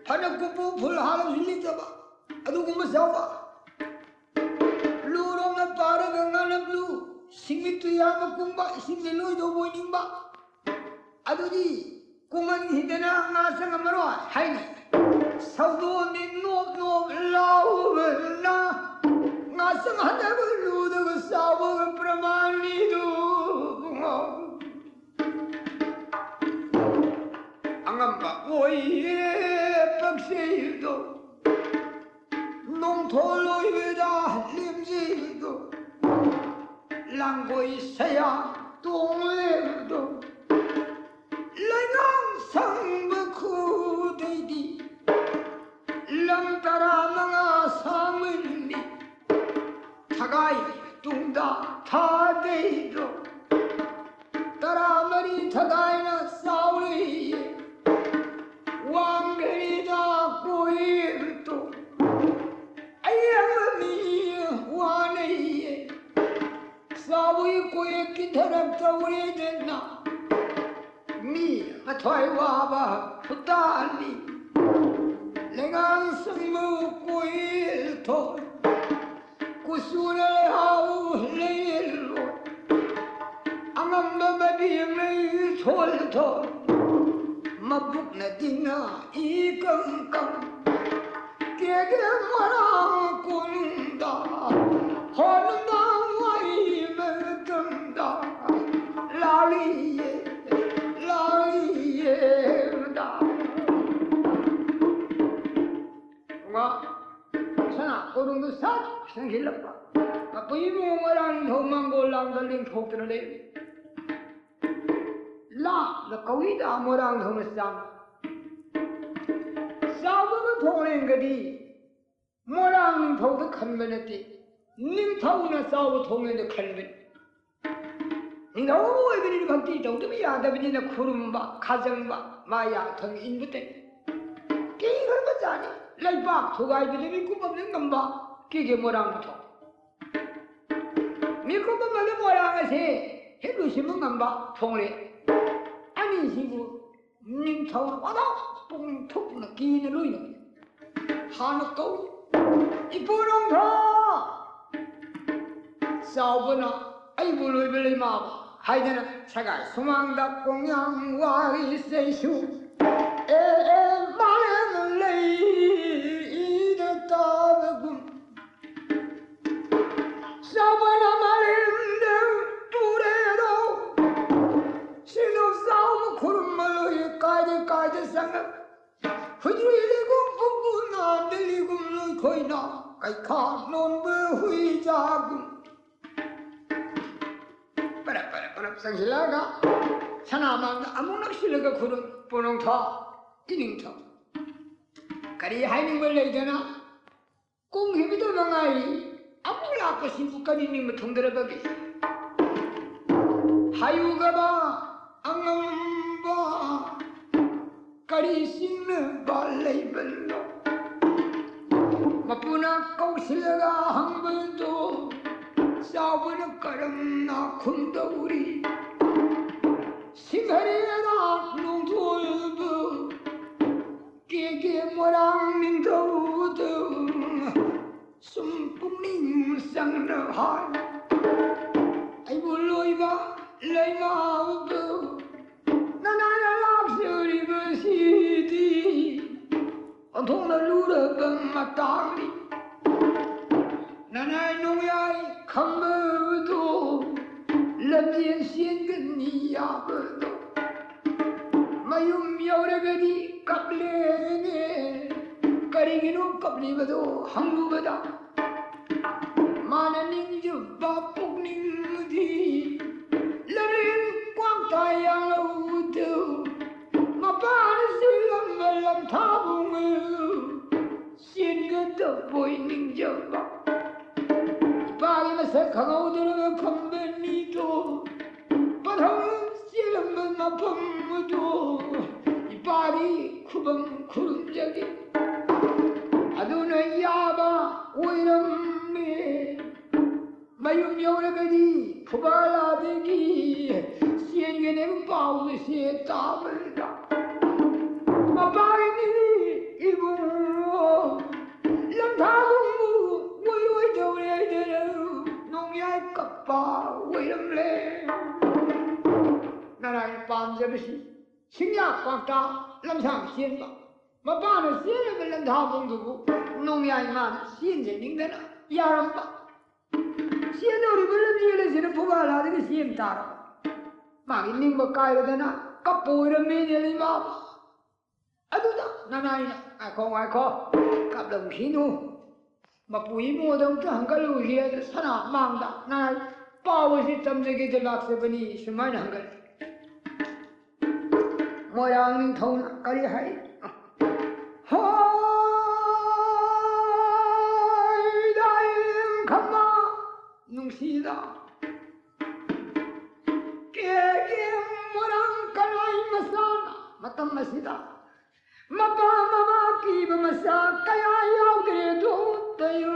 ꯐꯅ ꯀꯨꯞꯄ ꯐꯨꯜ ꯍꯥꯜꯂꯁꯨ ꯂꯤꯠꯇꯕ ꯑꯗꯨꯒꯨꯝꯕ ꯆꯥꯎꯕ꯫ ꯂꯨꯔꯣꯝꯗ ꯄꯥꯔꯒ ꯉꯥꯅꯞꯂꯨ꯫ ꯁꯤꯡꯃꯤꯠꯇꯨ ꯌꯥꯝꯅ ꯀꯨꯡꯕ, ꯏꯁꯤꯡꯗ ꯂꯣꯏꯗꯧꯕ ꯑꯣꯏꯅꯤꯡꯕ꯫ ꯑꯗꯨꯗꯤ ꯀꯨꯡꯃꯟꯈꯤꯗꯅ ꯉꯥ ꯆꯪꯉꯝꯃꯔꯣꯏ ꯍꯥꯏꯅꯤ꯫ ꯁꯧꯗꯣꯟꯗꯤ ꯅꯣꯞ ꯅꯣꯞ ꯂꯥꯎꯕꯅ ꯉꯥ ꯆꯪꯍꯟꯗꯕ ꯂꯨꯗꯒ ꯆꯥꯎꯕꯒ ꯄ꯭ꯔꯃꯥꯟꯅꯤꯗꯨ꯫ ꯑꯉꯝꯕ ꯑꯣꯏꯌꯦ ꯄꯛꯆꯩꯗꯣ꯫ ꯅꯣꯡꯊꯣꯜ ꯑꯣꯏꯕꯗ ꯂꯦꯝꯖꯩꯗꯣ꯫ ꯂꯥꯡꯒꯣꯏ ꯁꯌꯥ ꯇꯣꯡꯂꯦꯗꯣ꯫ ꯂꯩꯉꯥꯛ ꯊꯣꯏ ꯋꯥꯕ ꯈꯨꯇꯥꯅꯤ꯫ ꯂꯩꯉꯥꯡ ꯁꯪꯕꯨ ꯀꯣꯏꯊꯣꯏ꯫ ꯀꯨꯆꯨꯅ ꯂꯩꯍꯥꯎ ꯂꯩꯔꯣꯏ꯫ ꯑꯉꯝꯕ ꯃꯕꯦꯡꯅ ꯁꯣꯜꯊꯣꯏ꯫ ꯃꯕꯨꯛꯅꯗꯤ ꯉꯥ ꯏꯀꯪ ꯀꯪ꯫ ꯀꯦꯒꯦ ꯃꯣꯏꯔꯥꯡ ꯀꯣꯅꯨꯡꯗ ꯍꯣ ꯅꯨꯡꯗꯥꯡ ꯋꯥꯔꯤ ꯃꯇꯝꯗ ꯂꯥꯛꯂꯤꯌꯦ, ꯂꯥꯛꯂꯤꯌꯦ ꯃꯗꯥ꯫ ꯉꯥ ꯁꯅꯥ ꯀꯣꯅꯨꯡꯗ ꯁꯠ ꯁꯪꯈꯤꯜꯂꯛꯄ꯫ ꯑꯄꯨꯏꯕꯨ ꯃꯣꯏꯔꯥꯡ ꯅꯤꯡꯊꯧ ꯃꯥꯡꯒꯣꯜ ꯂꯥꯡꯗ ꯂꯦꯡꯊꯣꯛꯇꯨꯅ ꯂꯩꯔꯤ꯫ ꯂꯥꯞꯅ ꯀꯧꯏꯗ ꯃꯣꯏꯔꯥꯡ ꯅꯤꯡꯊꯧꯅ ꯆꯥꯡ ꯆꯥꯎꯕꯅ ꯊꯣꯡꯂꯦꯟꯒꯗꯤ ꯃꯣꯏꯔꯥꯡ ꯅꯤꯡꯊꯧꯗ ꯈꯟꯕ ꯅꯠꯇꯦ, ꯅꯤꯡꯊꯧꯅ ꯆꯥꯎꯕ ꯊꯣꯡꯂꯦꯟꯗ ꯈꯟꯕꯅꯤ꯫ ꯅꯤꯡꯊꯧ ꯑꯣꯏꯕꯅꯤꯅ ꯚꯛꯇꯤ ꯇꯧꯗꯕ ꯌꯥꯗꯕꯅꯤꯅ ꯈꯨꯔꯨꯝꯕ, ꯈꯥꯖꯪꯕ, ꯃꯥꯌꯥ ꯊꯪ ꯏꯟꯕꯇꯅꯤ꯫ ꯀꯤꯈ꯭ꯔꯕꯖꯥꯠꯅꯤ꯫ ꯂꯩꯕꯥꯛ ꯊꯨꯒꯥꯏꯕꯗ ꯃꯤꯀꯨꯞ ꯑꯃꯅ ꯉꯝꯕ ꯀꯦꯒꯦ ꯃꯣꯏꯔꯥꯡ ꯅꯤꯡꯊꯧ꯫ ꯃꯤꯀꯨꯞ ꯑꯃꯗ ꯃꯣꯏꯔꯥꯡ ꯑꯁꯦ ꯍꯦꯛ ꯂꯣꯏꯁꯤꯟꯕ ꯉꯝꯕ ꯊꯣꯡꯂꯦꯟ ꯑꯅꯤꯁꯤꯕꯨ ꯅꯤꯡꯊꯧ ꯋꯥꯗꯥꯎ ꯄꯨꯛꯅꯤꯡ ꯊꯨꯞꯅ ꯀꯤꯅ ꯂꯣꯏꯅ ꯍꯥꯟꯅ ꯀꯧꯏ꯫ ꯏꯄꯨ ꯅꯣꯡꯊꯥ ꯆꯥꯎꯕꯅ ꯑꯩꯕꯨ ꯂꯣꯏꯕ ꯂꯩꯃꯥꯕ ꯍꯥꯏꯗꯅ ꯁꯒꯥꯏ ꯁꯨꯃꯥꯡꯗ ꯀꯣꯡꯌꯥꯝ ꯋꯥꯔꯤ ꯆꯩꯁꯨ ꯑꯦ ꯑꯦ ꯃꯥꯂꯦꯝ ꯂꯩ ꯏꯅ ꯇꯥꯕꯒꯨꯝ ꯆꯥꯎꯕꯅ ꯃꯥꯂꯦꯝꯗ ꯇꯨꯔꯦꯗꯣ ꯁꯤꯅꯧ ꯆꯥꯎꯕ ꯈꯨꯔꯨꯝꯕ ꯂꯣꯏ ꯀꯥꯏꯗ ꯀꯥꯏꯗ ꯆꯪꯉꯛ ꯍꯨꯏꯗ꯭ꯔꯨꯏ ꯂꯤꯒꯨꯝ ꯐꯨꯡꯒꯨ ꯅꯥꯝꯗ ꯂꯤꯒꯨꯝ ꯂꯣꯏꯈꯣꯏꯅ ꯀꯩꯈꯥ ꯅꯣꯟꯕ ꯍꯨꯏ ꯆꯥꯒꯨꯝ ꯄꯔꯞ ꯄꯔꯞ ꯄꯔꯞ ꯆꯪꯁꯤꯜꯂꯛꯑꯒ ꯁꯅꯥꯃꯥꯡꯗ ꯑꯃꯨꯛ ꯅꯛꯁꯤꯜꯂꯒ ꯈꯨꯔꯨꯝ ꯄꯣꯅꯣꯡꯊꯥ ꯏꯅꯤꯡꯊꯧ ꯀꯔꯤ ꯍꯥꯏꯅꯤꯡꯕ ꯂꯩꯗꯅ ꯀꯨꯝꯈꯤꯕꯗ ꯃꯉꯥꯏꯔꯤ꯫ ꯑꯃꯨꯛ ꯂꯥꯛꯄꯁꯤꯕꯨ ꯀꯔꯤ ꯅꯤꯡꯕ ꯊꯨꯡꯗ꯭ꯔꯕꯒꯦ? ꯍꯥꯏꯌꯨꯒꯕ ꯑꯉꯝꯕ ꯀꯔꯤ ꯆꯤꯡꯅꯕ ꯂꯩꯕꯅꯣ? ꯃꯄꯨꯅ ꯀꯧꯁꯤꯜꯂꯒ ꯍꯪꯕꯗꯣ ꯆꯥꯎꯕꯅ ꯀꯔꯝꯅ ꯈꯨꯝꯗꯧꯔꯤ? ꯍꯔꯦꯔꯥ ꯅꯣꯡꯊꯣꯏꯕ ꯀꯦ ꯀꯦ ꯃꯣꯏꯔꯥꯡ ꯅꯤꯡꯊꯧꯗ ꯁꯨꯝ ꯄꯨꯛꯅꯤꯡ ꯆꯪꯅ ꯍꯥꯏ꯫ ꯑꯩꯕꯨ ꯂꯣꯏꯕ ꯂꯩꯃꯥꯕ ꯅꯅꯥꯏꯅ ꯂꯥꯛꯆꯔꯤꯕꯁꯤꯗꯤ ꯑꯣꯟꯊꯣꯛꯅ ꯂꯨꯔꯕ ꯃꯇꯥꯡꯅꯤ꯫ ꯅꯅꯥꯏ ꯅꯣꯡꯌꯥꯏ ꯈꯝꯕꯗꯣ ꯂꯝꯖꯦꯟ ꯆꯦꯟꯒꯅꯤ ꯌꯥꯕꯗꯣ ꯃꯌꯨꯝ ꯌꯧꯔꯒꯗꯤ ꯀꯞꯂꯦꯅꯦ꯫ ꯀꯔꯤꯒꯤꯅꯣ ꯀꯞꯂꯤꯕꯗꯣ ꯍꯪꯂꯨꯕꯗ ꯃꯥꯅ ꯅꯤꯡꯖꯕ ꯄꯨꯛꯅꯤꯡꯗꯤ ꯂꯝꯂꯦꯟ ꯀ꯭ꯋꯥꯛꯇ ꯌꯥꯎꯔꯧꯗ ꯃꯄꯥꯅ ꯆꯦꯜꯂꯝꯕ ꯂꯝꯊꯥꯕꯨꯡ ꯆꯦꯟꯒꯗꯕꯣꯏ ꯅꯤꯡꯖꯕ꯫ ꯏꯄꯥꯒꯤ ꯃꯁꯛ ꯈꯪꯍꯧꯗꯅ ꯈꯝꯕꯅꯤꯗꯣ ꯄꯊꯧ ꯆꯦꯜꯂꯝꯕ ꯃꯐꯝ ꯑꯗꯨ ꯏꯄꯥꯒꯤ ꯈꯨꯕꯝ ꯈꯨꯔꯨꯝꯖꯒꯦ꯫ ꯑꯗꯨꯅ ꯌꯥꯕ ꯑꯣꯏꯔꯝꯃꯦ꯫ ꯃꯌꯨꯝ ꯌꯧꯔꯒꯗꯤ ꯐꯨꯕꯥꯂꯥꯗꯒꯤ ꯆꯦꯟꯒꯅꯦꯕ ꯄꯥꯎꯁꯦ ꯇꯥꯕꯗ ꯃꯄꯥꯒꯤꯅꯤ ꯏꯕꯨꯡꯉꯣ ꯂꯝꯊꯥꯕꯨꯡꯕꯨ ꯑꯣꯏꯔꯣꯏꯗꯧꯔꯦ ꯍꯥꯏꯗꯅ ꯅꯣꯡꯌꯥꯏ ꯀꯞꯄ ꯑꯣꯏꯔꯝꯂꯦ꯫ ꯅꯅꯥꯏꯅ ꯄꯥꯝꯖꯕꯁꯤ ꯁꯤꯡꯌꯥ ꯄꯥꯛꯇ ꯂꯝꯁꯥꯡ ꯆꯦꯟꯕ ꯃꯄꯥꯅ ꯆꯦꯜꯂꯕ ꯂꯝꯊꯥꯕꯨꯡꯗꯨꯕꯨ ꯅꯣꯡꯌꯥꯏ ꯃꯥꯅ ꯆꯦꯟꯖꯅꯤꯡꯗꯅ ꯌꯥꯔꯝꯕ꯫ ꯆꯦꯟꯗꯧꯔꯤꯕ ꯂꯝꯖꯦꯜ ꯑꯁꯤꯅ ꯐꯨꯕꯥꯂꯥꯗꯒꯤ ꯆꯦꯟ ꯇꯥꯔꯕ꯫ ꯃꯥꯒꯤ ꯅꯤꯡꯕ ꯀꯥꯏꯔꯗꯅ ꯀꯞꯄ ꯑꯣꯏꯔꯝꯃꯦꯅꯦ ꯂꯩꯃꯥꯕ꯫ ꯑꯗꯨꯗ ꯅꯅꯥꯏꯅ "ꯉꯥꯏꯈꯣ, ꯉꯥꯏꯈꯣ, ꯀꯞꯂꯝꯈꯤꯅꯨ꯫ ꯃꯄꯨ ꯏꯕꯨꯡꯉꯣꯗ ꯑꯝꯇ ꯍꯪꯒꯠꯂꯨꯁꯤ" ꯍꯥꯏꯗꯅ ꯁꯅꯥ ꯃꯥꯡꯗ ꯅꯅꯥꯏ ꯄꯥꯎ ꯑꯁꯤ ꯇꯝꯖꯒꯦꯗ ꯂꯥꯛꯆꯕꯅꯤ꯫ ꯁꯨꯃꯥꯏꯅ ꯍꯪꯒꯠꯂꯤ꯫ ꯃꯣꯏꯔꯥꯡ ꯅꯤꯡꯊꯧꯅ ꯀꯔꯤ ꯍꯥꯏ? ꯍꯣꯏ, ꯗꯥꯏꯔꯦꯝ ꯈꯝꯕ ꯅꯨꯡꯁꯤꯗ꯫ ꯀꯦ ꯀꯦ ꯃꯣꯏꯔꯥꯡ ꯀꯅꯥꯏ ꯃꯆꯥꯅ ꯃꯇꯝ ꯑꯁꯤꯗ ꯃꯄꯥ ꯃꯃꯥ ꯄꯤꯕ ꯃꯆꯥ ꯀꯌꯥ ꯌꯥꯎꯗ꯭ꯔꯦꯗꯣ ꯇꯌꯨ꯫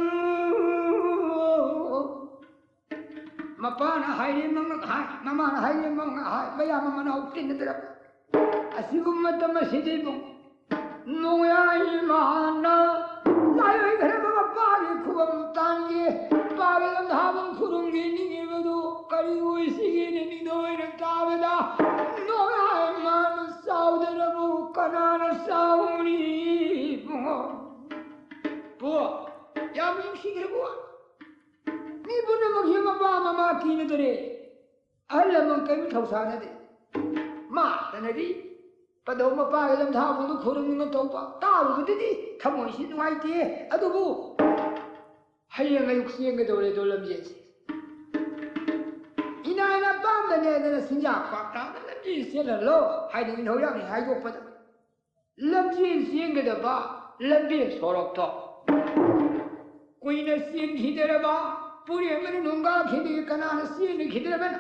ꯃꯄꯥꯅ ꯍꯥꯏꯔꯦ ꯃꯉꯛ ꯍꯥꯏ, ꯃꯃꯥꯅ ꯍꯥꯏꯔꯦ ꯃꯉꯛ ꯍꯥꯏ, ꯃꯌꯥꯝ ꯑꯃ ꯃꯅꯥꯎ ꯇꯤꯟꯅꯗ꯭ꯔꯕ꯫ ꯑꯁꯤꯒꯨꯝꯕ ꯃꯇꯝ ꯑꯁꯤꯗ ꯏꯕꯨꯡ, ꯅꯣꯡꯌꯥꯏ ꯏꯃꯥꯅ ꯂꯥꯏꯑꯣꯏꯈ꯭ꯔꯕ ꯃꯄꯥꯒꯤ ꯈꯨꯕꯝ ꯇꯥꯟꯒꯦ, ꯃꯄꯥꯒꯤ ꯂꯝꯊꯥꯕꯝ ꯈꯨꯔꯨꯝꯒꯦ ꯅꯤꯡꯉꯤꯕꯗꯨ ꯀꯔꯤ ꯑꯣꯏꯁꯤꯒꯦꯅ ꯃꯤꯗ ꯑꯣꯏꯅ ꯇꯥꯕꯗ, ꯅꯣꯡꯌꯥꯏ ꯏꯃꯥꯅ ꯆꯥꯎꯗꯅꯕꯨ ꯀꯅꯥꯅ ꯆꯥꯎꯅꯤ ꯏꯕꯨꯡꯉꯣ? ꯄꯨ, ꯌꯥꯝ ꯅꯨꯡꯁꯤꯈ꯭ꯔꯕ ꯋꯥ꯫ ꯃꯤ ꯄꯨꯝꯅꯃꯛꯁꯤ ꯃꯄꯥ ꯃꯃꯥ ꯀꯤꯅꯗ꯭ꯔꯦ꯫ ꯑꯍꯜ ꯂꯃꯟ ꯀꯔꯤꯝ ꯊꯧꯁꯥꯅꯗꯦ꯫ ꯃꯥ ꯇꯅꯗꯤ ꯄꯗꯧ ꯃꯄꯥꯒꯤ ꯂꯝꯊꯥꯕꯗꯨ ꯈꯨꯔꯨꯝꯗꯨꯅ ꯇꯧꯕ ꯇꯥꯔꯨꯕꯗꯗꯤ ꯊꯃꯣꯏꯁꯤ ꯅꯨꯡꯉꯥꯏꯇꯦ꯫ ꯑꯗꯨꯕꯨ ꯍꯌꯦꯡ ꯑꯌꯨꯛ ꯆꯦꯟꯒꯗꯧꯔꯦꯗꯣ ꯂꯝꯖꯦꯜꯁꯦ꯫ ꯏꯅꯥꯏꯅ ꯄꯥꯝꯗꯅꯦꯗꯅ ꯁꯤꯡꯖꯥ ꯄꯥꯛꯇꯥꯗ ꯂꯝꯖꯦꯜ ꯆꯦꯜꯍꯜꯂꯣ ꯍꯥꯏꯅ ꯏꯟꯊꯧ ꯌꯥꯝꯅ ꯍꯥꯏꯗꯣꯛꯄꯗ, ꯂꯝꯖꯦꯜ ꯆꯦꯟꯒꯗꯕ ꯂꯝꯕꯦꯜ ꯁꯣꯔꯣꯛꯇꯣ ꯀꯨꯏꯅ ꯆꯦꯟꯈꯤꯗ꯭ꯔꯕ, ꯄꯨꯔꯦꯟꯕꯅ ꯅꯨꯡꯒꯥꯈꯤꯗꯦ, ꯀꯅꯥꯅ ꯆꯦꯟꯈꯤꯗ꯭ꯔꯕꯅ?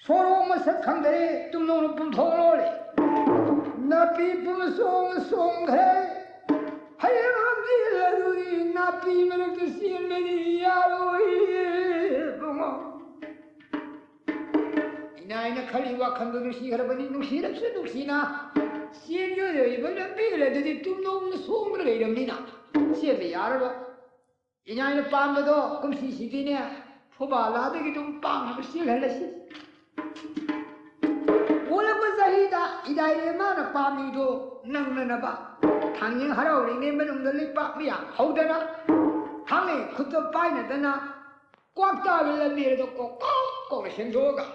ꯁꯣꯔꯣꯛ ꯃꯁꯛ ꯈꯪꯗꯔꯦ, ꯇꯨꯝꯅꯧꯅ ꯄꯨꯝꯊꯣꯛ ꯂꯣꯏꯔꯦ꯫ ꯅꯥꯄꯤ ꯄꯨꯝꯅ ꯆꯣꯡ ꯆꯣꯡꯈ꯭ꯔꯦ꯫ ꯍꯌꯦꯡ ꯂꯝꯖꯦꯜ ꯑꯗꯨꯗꯤ ꯅꯥꯄꯤ ꯃꯔꯛꯇ ꯆꯦꯟꯕꯗꯤ ꯌꯥꯔꯣꯏ ꯏꯕꯨꯡꯉꯣ꯫ ꯏꯅꯥꯏꯅ ꯈꯜꯂꯤ ꯋꯥꯈꯜꯗꯨ ꯅꯨꯡꯁꯤꯈ꯭ꯔꯕꯅꯤ, ꯅꯨꯡꯁꯤꯔꯕꯁꯨ ꯅꯨꯡꯁꯤꯅ ꯆꯦꯟꯒꯗꯧꯔꯤꯕ ꯂꯝꯕꯦꯜ ꯑꯗꯨꯗꯤ ꯇꯨꯝꯅꯧꯅ ꯁꯣꯡꯗꯨꯅ ꯂꯩꯔꯕꯅꯤꯅ ꯆꯦꯟꯕ ꯌꯥꯔꯕ꯫ ꯏꯅꯥꯏꯅ ꯄꯥꯝꯕꯗꯣ ꯀꯨꯝꯁꯤꯁꯤꯗꯤꯅꯦ ꯐꯨꯕꯥꯂꯥꯗꯒꯤ ꯑꯗꯨꯝ ꯄꯥꯡꯅꯕ ꯆꯦꯜꯍꯜꯂꯁꯤ꯫ ꯑꯣꯜꯂꯛꯄ ꯆꯍꯤꯗ ꯏꯗꯥꯏꯔꯦ ꯃꯥꯅ ꯄꯥꯝꯃꯤꯗꯣ ꯅꯪꯅꯅꯕ꯫ ꯊꯥꯡꯖꯤꯡ ꯍꯔꯥꯎꯔꯤꯉꯩ ꯃꯅꯨꯡꯗ ꯂꯩꯄꯥꯛ ꯃꯌꯥꯝ ꯍꯧꯗꯅ, ꯊꯥꯡꯂꯩ ꯈꯨꯠꯇ ꯄꯥꯏꯅꯗꯅ, ꯀ꯭ꯋꯥꯛꯇꯥꯒꯤ ꯂꯝꯕꯤꯗ ꯀꯣꯛ ꯀꯣꯛ ꯀꯣꯛꯅ ꯁꯦꯡꯗꯣꯛꯑꯒ,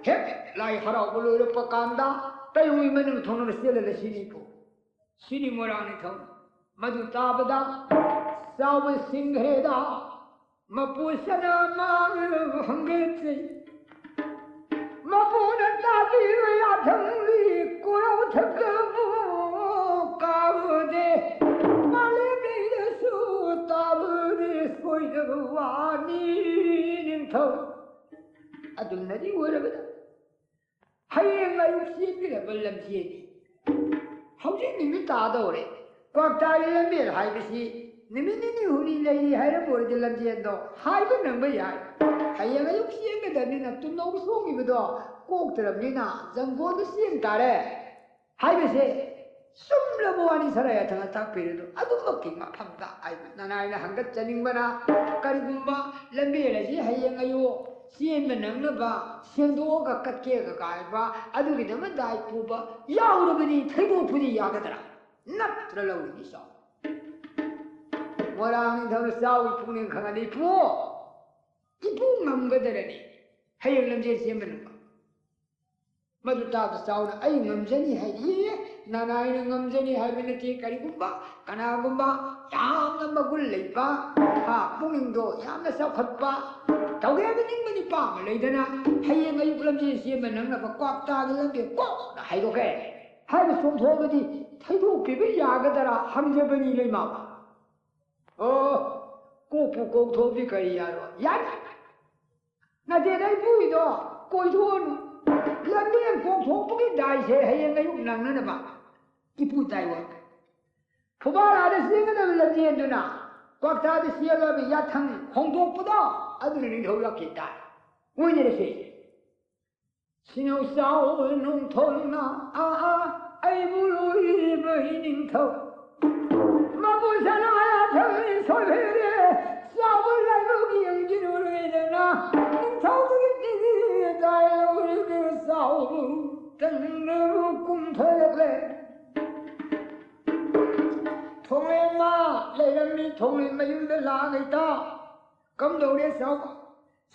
ꯍꯦꯛ ꯂꯥꯏ ꯍꯔꯥꯎꯕ ꯂꯣꯏꯔꯛꯄ ꯀꯥꯟꯗ ꯇꯌꯣꯡꯒꯤ ꯃꯅꯨꯡ ꯊꯣꯡꯅꯕ ꯆꯦꯜꯍꯜꯂꯁꯤꯅꯤꯀꯣ꯫ ꯁꯤꯅꯤ ꯃꯣꯏꯔꯥꯡ ꯅꯤꯡꯊꯧ꯫ ꯃꯗꯨ ꯇꯥꯕꯗ ꯆꯥꯎꯕ ꯁꯤꯡꯈ꯭ꯔꯦꯗ꯫ ꯃꯄꯨ ꯁꯅꯥꯃꯥꯡ ꯍꯪꯒꯦꯠꯆꯩ꯫ ꯃꯄꯨꯅ ꯇꯥꯕꯤꯕ ꯌꯥꯊꯪꯂꯤ ꯀꯣꯔꯧ ꯊꯛꯇꯕꯨ ꯀꯥꯎꯗꯦ꯫ ꯃꯥꯂꯦꯝ ꯃꯤꯗꯁꯨ ꯇꯥꯕꯗꯤ ꯁꯣꯏꯗꯕ ꯋꯥꯅꯤ ꯅꯤꯡꯊꯧ꯫ ꯑꯗꯨꯅꯗꯤ ꯑꯣꯏꯔꯕꯗ ꯍꯌꯦꯡ ꯑꯌꯨꯛ ꯆꯦꯟꯒꯗꯕ ꯂꯝꯖꯦꯜꯅꯤ꯫ ꯍꯧꯖꯤꯛ ꯅꯨꯃꯤꯠ ꯇꯥꯗꯧꯔꯦ꯫ ꯀ꯭ꯋꯥꯛꯇꯥꯒꯤ ꯂꯝꯕꯦꯜ ꯍꯥꯏꯕꯁꯤ ꯅꯨꯃꯤꯠ ꯅꯤꯅꯤ ꯍꯨꯝꯅꯤ ꯂꯩꯔꯤ ꯍꯥꯏꯔꯝꯕ ꯑꯣꯏꯔꯗꯤ ꯂꯝꯖꯦꯜꯗꯣ ꯍꯥꯏꯕ ꯅꯪꯕ ꯌꯥꯏ꯫ ꯍꯌꯦꯡ ꯑꯌꯨꯛ ꯆꯦꯟꯒꯗꯕꯅꯤꯅ ꯇꯨꯝꯅꯧ ꯁꯣꯡꯉꯤꯕꯗꯣ ꯀꯣꯛꯇ꯭ꯔꯕꯅꯤꯅ ꯖꯪꯒꯣꯜꯗ ꯆꯦꯟ ꯇꯥꯔꯦ ꯍꯥꯏꯕꯁꯦ ꯆꯨꯝꯂꯕ ꯋꯥꯅꯤ꯫ ꯁꯔꯥꯏ ꯑꯊꯪꯅ ꯇꯥꯛꯄꯤꯔꯦ꯫ ꯑꯗꯨ ꯑꯗꯨꯃꯛꯀꯤ ꯃꯐꯝꯗ ꯑꯩꯅ ꯅꯅꯥꯏꯅ ꯍꯪꯒꯠꯆꯅꯤꯡꯕꯅ, ꯀꯔꯤꯒꯨꯝꯕ ꯂꯝꯕꯦꯜ ꯑꯁꯤ ꯍꯌꯦꯡ ꯑꯌꯨꯛ ꯆꯦꯟꯕ ꯅꯪꯅꯕ ꯁꯦꯡꯗꯣꯛꯑꯒ ꯀꯠꯀꯦꯒ ꯀꯥꯏꯕ ꯑꯗꯨꯒꯤꯗꯃꯛ ꯗꯥꯏ ꯄꯨꯕ ꯌꯥꯎꯔꯕꯗꯤ ꯊꯩꯗꯣꯛꯄꯗꯤ ꯌꯥꯒꯗ꯭ꯔꯥ? ꯅꯠꯇ꯭ꯔ ꯂꯧꯔꯤꯅꯤ ꯆꯥꯎ꯫ ꯃꯣꯏꯔꯥꯡ ꯅꯤꯡꯊꯧꯅ ꯆꯥꯎꯒꯤ ꯄꯨꯛꯅꯤꯡ ꯈꯪꯍꯜꯂꯤ, "ꯏꯄꯨ, ꯏꯄꯨ ꯉꯝꯒꯗꯔꯅꯤ ꯍꯌꯦꯡ ꯂꯝꯖꯦꯜ ꯆꯦꯟꯕ ꯅꯪꯕ?" ꯃꯗꯨ ꯇꯥꯕ ꯆꯥꯎꯅ ꯑꯩ ꯉꯝꯖꯅꯤ ꯍꯥꯏꯔꯤ꯫ ꯅꯅꯥꯏꯅ ꯉꯝꯖꯅꯤ ꯍꯥꯏꯕ ꯅꯠꯇꯦ꯫ ꯀꯔꯤꯒꯨꯝꯕ ꯀꯅꯥꯒꯨꯝꯕ ꯌꯥꯝꯅ ꯃꯒꯨꯟ ꯂꯩꯕ, ꯍꯥ, ꯄꯨꯛꯅꯤꯡꯗꯣ ꯌꯥꯝꯅ ꯆꯥꯎꯈꯠꯄ, ꯇꯧꯒꯦ ꯍꯥꯏꯕ ꯅꯤꯡꯕ ꯅꯤꯄꯥ ꯑꯃ ꯂꯩꯗꯅ, ꯍꯌꯦꯡ ꯑꯌꯨꯛ ꯂꯝꯖꯦꯜ ꯆꯦꯟꯕ ꯅꯪꯅꯕ ꯀ꯭ꯋꯥꯛꯇꯥꯒꯤ ꯂꯝꯕꯤ ꯀꯣꯛꯅ ꯍꯥꯏꯗꯣꯛꯀꯦ ꯍꯥꯏꯕ ꯆꯣꯡꯊꯣꯛꯑꯒꯗꯤ ꯊꯩꯗꯣꯛꯄꯤꯕ ꯌꯥꯒꯗꯔꯥ ꯍꯪꯖꯕꯅꯤ ꯂꯩꯃꯥ꯫ ꯑꯣ, ꯀꯣꯛꯄꯨ ꯀꯣꯛꯊꯣꯛꯑꯗꯤ ꯀꯔꯤ ꯌꯥꯔꯣꯏ? ꯌꯥꯅꯤ꯫ ꯅꯠꯇꯦꯗ, ꯏꯄꯨꯒꯤꯗꯣ ꯀꯣꯏꯊꯣꯛꯑꯅꯨ꯫ ꯂꯝꯕꯦꯟ ꯀꯣꯛꯊꯣꯛꯄꯒꯤ ꯗꯥꯏꯁꯦ ꯍꯌꯦꯡ ꯑꯌꯨꯛ ꯅꯪꯅꯅꯕ ꯏꯄꯨ ꯗꯥꯏ ꯑꯣꯏ꯫ ꯐꯨꯕꯥꯂꯥꯗ ꯆꯦꯟꯒꯗꯕ ꯂꯝꯖꯦꯟꯗꯨꯅ ꯀ꯭ꯋꯥꯛꯇꯥꯗ ꯆꯦꯜꯂꯒ ꯌꯥꯊꯪ ꯍꯣꯡꯗꯣꯛꯄꯗꯣ, ꯑꯗꯨꯅ ꯅꯤꯡꯊꯧ ꯂꯛꯀꯤ ꯗꯥꯏ ꯑꯣꯏꯅꯔꯁꯦ꯫ ꯁꯤꯅꯧ ꯆꯥꯎ ꯅꯣꯡꯊꯣꯟꯅ ꯑꯥ ꯑꯥ ꯑꯩꯕꯨ ꯂꯣꯏꯔꯤꯕ ꯅꯤꯡꯊꯧ꯫ ꯃꯄꯨ ꯁꯅꯥ ꯌꯥꯊꯪ ꯁꯣꯏꯕꯤꯔꯦ, ꯆꯥꯎꯕ ꯂꯥꯏꯕꯛ ꯌꯦꯡꯖꯤꯜꯂꯨꯔꯦꯗꯅ, ꯅꯤꯡꯊꯧꯗꯨꯒꯤ ꯄꯤꯕꯤꯔꯦ ꯗꯥꯏ ꯂꯧꯔꯤꯕ ꯆꯥꯎꯕ ꯇꯟꯅꯕ ꯀꯨꯝꯊꯔꯛꯂꯦ꯫ ꯊꯣꯡꯂꯦꯟ ꯃꯥ ꯂꯩꯔꯝꯃꯤ, ꯊꯣꯡꯂꯦꯟ ꯃꯌꯨꯝꯗ ꯂꯥꯛꯑꯒ, "ꯏꯇꯥꯎ, ꯀꯝꯗꯧꯔꯦ ꯆꯥꯎꯕ?"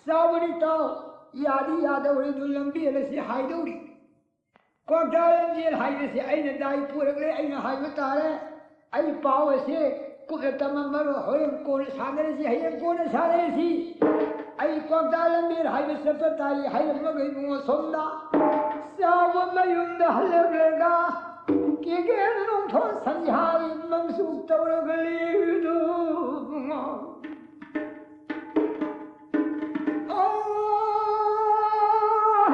"ꯆꯥꯎꯕꯅꯤ ꯏꯇꯥꯎ, ꯌꯥꯗꯤ ꯌꯥꯗꯧꯔꯦ, ꯑꯗꯨ ꯂꯝꯕꯦꯜ ꯑꯁꯤ ꯍꯥꯏꯗꯧꯔꯤ꯫ ꯀ꯭ꯋꯥꯛꯇꯥ ꯂꯝꯖꯦꯜ ꯍꯥꯏꯕꯁꯤ ꯑꯩꯅ ꯗꯥꯏ ꯄꯨꯔꯛꯂꯦ, ꯑꯩꯅ ꯍꯥꯏꯕ ꯇꯥꯔꯦ꯫ ꯑꯩ ꯄꯥꯎ ꯑꯁꯤ ꯀꯨꯞꯅ ꯇꯝꯃꯝꯃꯔꯣꯏ, ꯍꯣꯔꯦꯟ ꯀꯣꯟꯅ ꯁꯥꯟꯅꯔꯁꯤ, ꯍꯌꯦꯡ ꯀꯣꯟꯅ ꯁꯥꯟꯅꯔꯁꯤ꯫ ꯑꯩ ꯀ꯭ꯋꯥꯛꯇꯥ ꯂꯝꯕꯦꯜ ꯍꯥꯏꯕ ꯆꯠꯄ ꯇꯥꯔꯤ ꯍꯥꯏꯔꯝꯃꯒ ꯏꯕꯨꯡꯉꯣ ꯁꯣꯝꯗ ꯆꯥꯎꯕ ꯃꯌꯨꯝꯗ ꯍꯜꯂꯛꯂꯒ ꯀꯦꯒꯦ ꯅꯣꯡꯊꯣꯟ ꯁꯟꯖꯥꯒꯤ ꯃꯪꯁꯨ ꯇꯧꯔꯒ ꯂꯩꯕꯗꯨ ꯏꯕꯨꯡꯉꯣ꯫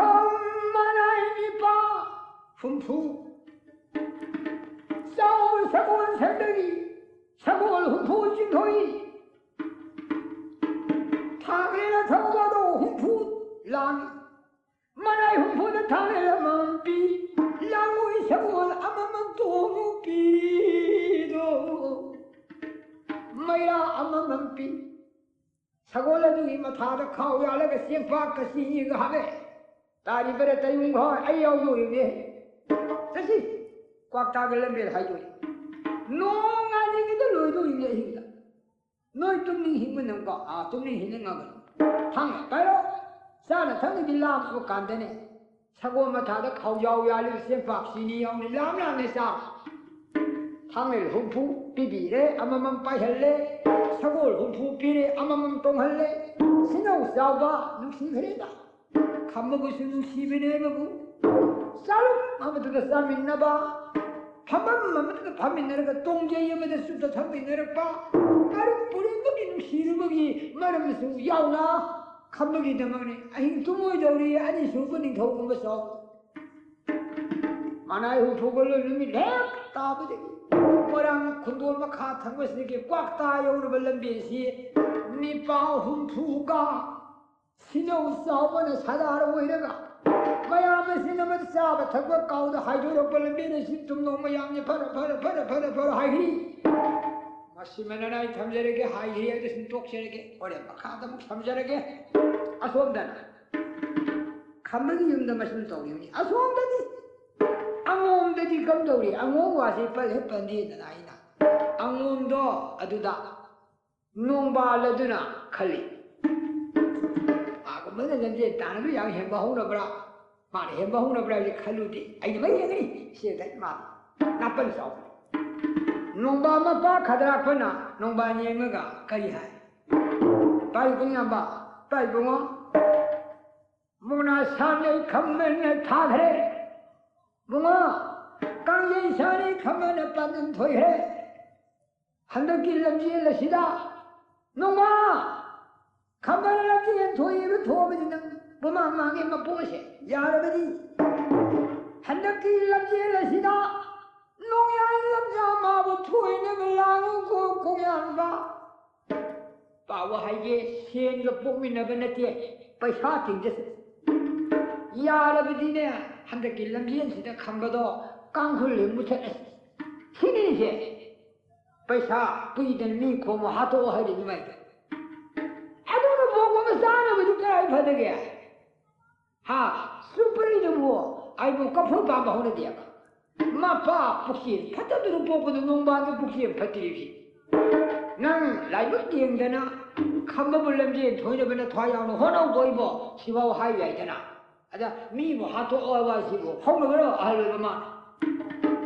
ꯑꯣ, ꯃꯅꯥꯏ ꯅꯤꯄꯥ ꯍꯨꯝꯐꯨ꯫ ꯆꯥꯎꯕ ꯁꯒꯣꯜ ꯁꯦꯝꯗꯔꯤ, ꯁꯒꯣꯜ ꯍꯨꯝꯐꯨ ꯆꯤꯡꯊꯣꯛꯏ꯫ ꯊꯥꯡꯂꯦꯅ ꯊꯧꯕꯗꯣ ꯃꯅꯥꯏ ꯍꯨꯝꯐꯨꯗ ꯊꯥꯡꯂꯦꯟ ꯑꯃꯃꯝ ꯄꯤ꯫ ꯂꯥꯡꯉꯣꯏ ꯁꯒꯣꯜ ꯑꯃꯃꯝ ꯇꯣꯡꯉꯨ ꯄꯤꯗꯣ꯫ ꯃꯩꯔꯥ ꯑꯃꯃꯝ ꯄꯤ꯫ ꯁꯒꯣꯜ ꯑꯗꯨꯒꯤ ꯃꯊꯥꯗ ꯈꯥꯎ ꯌꯥꯜꯂꯒ ꯆꯦꯡꯄꯥꯛꯀ ꯆꯤꯅꯤꯒ ꯍꯥꯞꯄꯦ꯫ ꯇꯥꯔꯤꯕꯔ ꯇꯌꯨꯡ ꯍꯣꯏ, ꯑꯩ ꯌꯥꯎꯗꯣꯔꯤꯕꯅꯦ꯫ ꯆꯠꯁꯤ꯫ ꯀ꯭ꯋꯥꯛꯇꯥꯒ ꯂꯝꯕꯦꯜ ꯍꯥꯏꯗꯣꯔꯤ꯫ ꯅꯣꯡ ꯉꯥꯟꯗ꯭ꯔꯤꯉꯩꯗ ꯂꯣꯏꯗꯣꯔꯤꯕꯅꯦ ꯑꯍꯤꯡꯗ꯫ ꯅꯣꯏ ꯇꯨꯝꯅꯤꯡ ꯍꯤꯡꯕ ꯅꯪꯀꯣ, ꯑꯥ, ꯇꯨꯝꯅꯤꯡ ꯍꯤꯡꯅ ꯉꯥꯡꯒꯅꯨ꯫ ꯊꯥꯡꯅ ꯄꯥꯏꯔꯣ꯫ ꯆꯥꯅ ꯊꯛꯅꯕꯤ ꯂꯥꯝꯃꯕ ꯀꯥꯟꯗꯅꯦ, ꯁꯒꯣꯜ ꯃꯊꯥꯗ ꯈꯥꯎꯖꯥꯎ ꯌꯥꯜꯂꯤꯕ ꯆꯦꯡꯄꯥꯛ ꯆꯤꯅꯤ ꯌꯥꯎꯅ ꯂꯥꯝ ꯂꯥꯝꯅ ꯆꯥ꯫ ꯊꯥꯡꯂꯦꯟ ꯍꯨꯝꯐꯨ ꯄꯤꯕꯤꯔꯦ, ꯑꯃꯃꯝ ꯄꯥꯏꯍꯜꯂꯦ꯫ ꯁꯒꯣꯜ ꯍꯨꯝꯐꯨ ꯄꯤꯔꯦ, ꯑꯃꯃꯝ ꯇꯣꯡꯍꯜꯂꯦ꯫ ꯁꯤꯅꯧ ꯆꯥꯎꯕ ꯅꯨꯡꯁꯤꯈ꯭ꯔꯦꯗ꯫ ꯈꯝꯕꯕꯨꯁꯨ ꯅꯨꯡꯁꯤꯕꯅꯦ ꯑꯃꯕꯨ꯫ ꯆꯥꯂꯨꯛ ꯑꯃꯗꯨꯗ ꯆꯥꯃꯤꯟꯅꯕ, ꯐꯝꯐꯝ ꯑꯃꯗꯨꯗ ꯐꯝꯃꯤꯟꯅꯔꯒ ꯇꯣꯡꯖꯩ ꯑꯃꯗ ꯆꯨꯞꯇ ꯊꯛꯃꯤꯟꯅꯔꯛꯄ, ꯃꯔꯨꯞ ꯄꯨꯔꯤꯕꯒꯤ ꯅꯨꯡꯁꯤꯔꯨꯕꯒꯤ ꯃꯔꯝꯁꯨ ꯌꯥꯎꯅ ꯈꯝꯕꯒꯤꯗꯃꯛꯅꯤ꯫ ꯑꯍꯤꯡ ꯇꯨꯝꯃꯣꯏꯗꯧꯔꯤ ꯑꯅꯤꯁꯨꯕ ꯅꯤꯡꯊꯧꯒꯨꯝꯕ ꯆꯥꯎ꯫ ꯃꯅꯥꯏ ꯍꯨꯝꯐꯨꯒ ꯂꯣꯏ ꯅꯨꯃꯤꯠ ꯍꯦꯛ ꯇꯥꯕꯗꯒꯤ ꯃꯣꯏꯔꯥꯡ ꯈꯨꯟꯗꯣꯜ ꯃꯈꯥ ꯊꯪꯕꯁꯤꯗꯒꯤ ꯀ꯭ꯋꯥꯛꯇꯥ ꯌꯧꯔꯕ ꯂꯝꯕꯤ ꯑꯁꯤ ꯅꯤꯄꯥ ꯍꯨꯝꯐꯨꯒ ꯁꯤꯅꯧ ꯆꯥꯎꯕꯅ ꯁꯥꯗꯥꯔ ꯑꯣꯏꯔꯒ ꯃꯌꯥꯝ ꯑꯁꯤꯅ ꯆꯥꯕ ꯊꯛꯄ ꯀꯥꯎꯗ ꯍꯥꯏꯗꯣꯔꯛꯄ ꯂꯝꯕꯤ ꯑꯁꯤ ꯇꯨꯝꯅꯧ ꯃꯌꯥꯝꯅ ꯐꯔ ꯐꯔ ꯐꯔ ꯐꯔ ꯐꯔ ꯍꯥꯏꯈ꯭ꯔꯤ꯫ ꯃꯁꯤꯃꯅ ꯑꯩ ꯊꯝꯖꯔꯒꯦ, ꯍꯥꯏꯈ꯭ꯔꯤ ꯍꯥꯏꯕꯗ ꯁꯨꯝ ꯇꯣꯛꯆꯔꯒꯦ꯫ ꯍꯣꯔꯦꯟ ꯃꯈꯥꯗ ꯑꯃꯨꯛ ꯊꯝꯖꯔꯒꯦ꯫ ꯑꯁꯣꯝꯗꯅ ꯈꯝꯕꯒꯤ ꯌꯨꯝꯗ ꯃꯁꯨꯝ ꯇꯧꯔꯤꯕꯅꯤ꯫ ꯑꯁꯣꯝꯗꯗꯤ ꯑꯉꯣꯝꯗꯗꯤ ꯀꯝꯗꯧꯔꯤ? ꯑꯉꯣꯝ ꯋꯥꯁꯤ ꯄꯜ ꯍꯦꯛ ꯄꯟꯗꯦꯗꯅ ꯑꯩꯅ꯫ ꯑꯉꯣꯝꯗꯣ ꯑꯗꯨꯗ ꯅꯣꯡꯕꯥꯜ ꯑꯗꯨꯅ ꯈꯜꯂꯤ꯫ ꯃꯥꯒꯨꯝꯕꯅ ꯂꯝꯖꯦꯟ ꯇꯥꯟꯅꯕ ꯌꯥꯝ ꯍꯦꯟꯕ ꯍꯧꯅꯕ꯭ꯔꯥ? ꯃꯥꯅ ꯍꯦꯟꯕ ꯍꯧꯅꯕ꯭ꯔꯥ ꯍꯥꯏꯕꯁꯤ ꯈꯜꯂꯨꯗꯦ꯫ ꯑꯩꯅ ꯃꯩ ꯌꯦꯡꯒꯅꯤ꯫ ꯁꯤꯗ ꯃꯥ ꯅꯥꯄꯟ ꯆꯥꯎꯕꯅꯤ꯫ ꯅꯣꯡꯕꯥꯜ ꯃꯄꯥ ꯈꯗ꯭ꯔꯥꯛꯄꯅ ꯅꯣꯡꯕꯥꯜ ꯌꯦꯡꯉꯒ ꯀꯔꯤ ꯍꯥꯏ? ꯄꯥꯏ ꯏꯕꯨꯡꯉꯣ, ꯄꯥꯏ ꯏꯕꯨꯡꯉꯣ꯫ ꯃꯨꯛꯅꯥ ꯁꯥꯟꯅꯩ ꯈꯝꯕꯅ ꯊꯥꯈ꯭ꯔꯦ꯫ ꯕꯨꯡꯉꯣ, ꯀꯥꯡꯖꯩ ꯁꯥꯟꯅꯩ ꯈꯝꯕꯅ ꯄꯥꯟꯗꯝ ꯊꯣꯏꯈ꯭ꯔꯦ꯫ ꯍꯟꯗꯛꯀꯤ ꯂꯝꯖꯦꯜ ꯑꯁꯤꯗ ꯅꯣꯡꯃ ꯈꯝꯕꯅ ꯂꯝꯖꯦꯜ ꯊꯣꯛꯏꯕ ꯊꯣꯛꯑꯕꯗꯤ ꯅꯪ ꯄꯨꯃꯥꯡ ꯃꯥꯡꯉꯦ ꯃꯄꯣꯁꯦ ꯌꯥꯔꯕꯗꯤ꯫ ꯍꯟꯗꯛꯀꯤ ꯂꯝꯖꯦꯜ ꯑꯁꯤꯗ ꯅꯣꯡꯌꯥꯟ ꯂꯝꯖꯥ ꯃꯥꯕꯨ ꯊꯣꯏꯅꯕ ꯂꯥꯡꯉꯨꯀꯣ ꯈꯣꯡꯌꯥꯟꯕ꯫ ꯄꯥꯎ ꯍꯥꯏꯒꯦ, ꯁꯦꯟꯒ ꯄꯣꯛꯃꯤꯟꯅꯕ ꯅꯠꯇꯦ꯫ ꯄꯩꯁꯥ ꯇꯤꯡꯖꯁꯅꯨ꯫ ꯌꯥꯔꯕꯗꯤꯅꯦ, ꯍꯟꯗꯛꯀꯤ ꯂꯝꯖꯦꯟꯁꯤꯗ ꯈꯝꯕꯗꯣ ꯀꯥꯡꯈꯨꯜ ꯍꯦꯛ ꯃꯨꯊꯠꯂꯁꯤ꯫ ꯁꯤꯅꯤꯁꯦ꯫ ꯄꯩꯁꯥ ꯄꯨꯏꯗꯅ ꯃꯤ ꯈꯣꯝꯃꯣ ꯍꯥꯠꯇꯣꯛꯑꯣ ꯍꯥꯏꯔꯤ ꯑꯗꯨꯃꯥꯏꯅ꯫ ꯑꯗꯨꯅ ꯄꯣꯛꯄ ꯃꯆꯥꯅꯕꯨꯗꯤ ꯀꯔꯥꯏ ꯐꯗꯒꯦ? ꯍꯥ? ꯆꯨꯞꯄꯔꯤꯗꯨꯕꯨ ꯑꯩꯕꯨ ꯀꯐꯣꯏ ꯄꯥꯝꯕ ꯍꯧꯅꯗꯦꯕ꯫ ꯃꯄꯥ ꯄꯨꯛꯆꯦꯜ ꯐꯠꯇꯗꯨꯅ ꯄꯣꯛꯄꯗꯨ ꯅꯣꯡꯕꯥꯟꯗ ꯄꯨꯛꯆꯦꯜ ꯐꯠꯇ꯭ꯔꯤꯕꯁꯤ꯫ ꯅꯪ ꯂꯥꯏꯕꯛ ꯌꯦꯡꯗꯅ ꯈꯝꯕꯕꯨ ꯂꯝꯖꯦꯟ ꯊꯣꯏꯅꯕꯅ ꯊꯋꯥꯏ ꯌꯥꯎꯅ ꯍꯣꯠꯅꯧꯀꯣ ꯏꯕꯣ, ꯁꯤꯐꯥꯎ ꯍꯥꯏ ꯌꯥꯏꯗꯅ꯫ ꯑꯗ ꯃꯤꯕꯨ ꯍꯥꯠꯇꯣꯛꯑꯣ ꯍꯥꯏꯕ ꯑꯁꯤꯕꯨ ꯍꯧꯅꯕ꯭ꯔꯣ ꯑꯍꯜ ꯑꯣꯏꯕ ꯃꯥꯅ?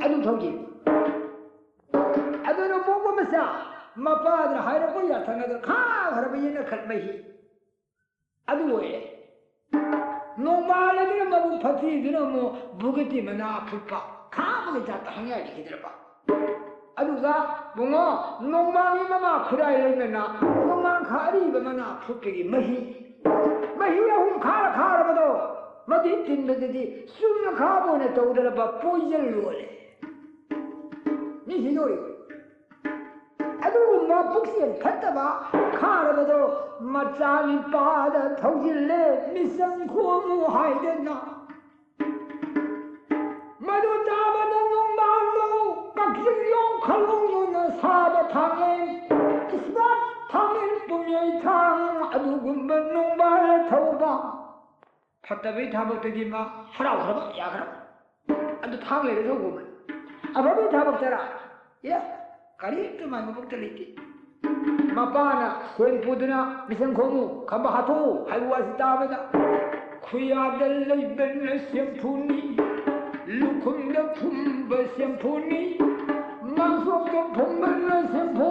ꯑꯗꯨ ꯊꯧꯖꯤꯜ꯫ ꯑꯗꯨꯅ ꯄꯣꯛꯄ ꯃꯆꯥ, ꯃꯄꯥꯗꯨꯅ ꯍꯥꯏꯔꯛꯄ ꯌꯥꯊꯪ ꯑꯗꯨ ꯈꯥꯈ꯭ꯔꯕ ꯌꯦꯟꯅ ꯈꯠ ꯃꯍꯤ꯫ ꯑꯗꯨ ꯑꯣꯏꯔꯦ꯫ ꯅꯣꯡꯕꯥꯜ ꯑꯗꯨꯅ ꯃꯕꯨꯛ ꯐꯠꯇ꯭ꯔꯤꯗꯨꯅ ꯑꯃꯨꯛ ꯕꯨꯒꯇꯤ ꯃꯅꯥ ꯑꯐꯨꯠꯄ ꯈꯥꯕꯒꯤ ꯖꯥꯠꯇ ꯍꯪꯌꯥꯏ ꯂꯩꯈꯤꯗ꯭ꯔꯕ꯫ ꯑꯗꯨꯒ ꯕꯨꯡꯉꯣ, ꯅꯣꯡꯃꯥꯡꯒꯤ ꯃꯃꯥ ꯈꯨꯔꯥꯏ ꯂꯩꯃꯅ ꯅꯣꯡꯃꯥꯡꯈꯥ ꯑꯔꯤꯕ ꯃꯅꯥ ꯐꯨꯠꯄꯒꯤ ꯃꯍꯤ, ꯃꯍꯤ ꯑꯍꯨꯝ ꯈꯥꯔ ꯈꯥꯔꯕꯗꯣ, ꯃꯗꯨ ꯇꯤꯟꯕꯗꯗꯤ ꯆꯨꯝꯅ ꯈꯥꯕ ꯑꯣꯏꯅ ꯇꯧꯗ꯭ꯔꯕ ꯄꯣꯏꯖꯟ ꯂꯣꯜꯂꯦ꯫ ꯃꯤ ꯁꯤꯗꯣꯔꯤ꯫ ꯑꯗꯨꯒꯨꯝꯕ ꯄꯨꯛꯆꯦꯜ ꯐꯠꯇꯕ ꯈꯥꯔꯕꯗꯣ ꯃꯆꯥ ꯅꯤꯄꯥꯗ ꯊꯧꯖꯤꯜꯂꯦ, ꯃꯤꯆꯪ ꯈꯣꯝꯃꯨ ꯍꯥꯏꯗꯅ꯫ ꯃꯗꯨ ꯇꯥꯕꯗ ꯅꯣꯡꯕꯥꯜꯗꯣ ꯀꯛꯆꯤꯡ ꯌꯣꯡ ꯈꯂꯣꯡꯗꯨꯅ ꯁꯥꯕ ꯊꯥꯡꯂꯦꯟ, ꯏꯁꯃꯥꯔꯠ ꯊꯥꯡꯂꯦꯟ ꯄꯨꯝꯌꯩ ꯊꯥꯡ ꯑꯗꯨꯒꯨꯝꯕ ꯅꯣꯡꯕꯥꯜ ꯊꯧꯕ꯫ ꯐꯠꯇꯕꯩ ꯊꯕꯛꯇꯗꯤ ꯃꯥ ꯍꯔꯥꯎꯈ꯭ꯔꯕ ꯌꯥꯈ꯭ꯔꯕ꯫ ꯑꯗꯨ ꯊꯥꯡ ꯂꯩꯔ ꯊꯧꯒꯨꯝꯕꯅꯤ꯫ ꯑꯐꯕꯩ ꯊꯕꯛꯇꯔꯥ? ꯑꯦ, ꯀꯔꯤꯝꯇ ꯃꯥꯏ ꯃꯕꯨꯛꯇ ꯂꯩꯇꯦ꯫ ꯃꯄꯥꯅ ꯁꯦꯝ ꯄꯨꯗꯨꯅ ꯃꯤꯁꯪ ꯈꯣꯡꯉꯨ, ꯈꯝꯕ ꯍꯥꯠꯇꯣꯛꯎ ꯍꯥꯏꯕ ꯋꯥꯁꯤ ꯇꯥꯕꯗ, ꯈꯨꯌꯥꯗ ꯂꯩꯕꯅ ꯁꯦꯝꯐꯨꯅꯤ, ꯂꯨꯈꯨꯝꯗ ꯐꯨꯝꯕ ꯁꯦꯝꯐꯨꯅꯤ, ꯃꯥꯡꯁꯣꯛꯇ ꯐꯨꯝꯕꯅ ꯁꯦꯝꯐꯨ,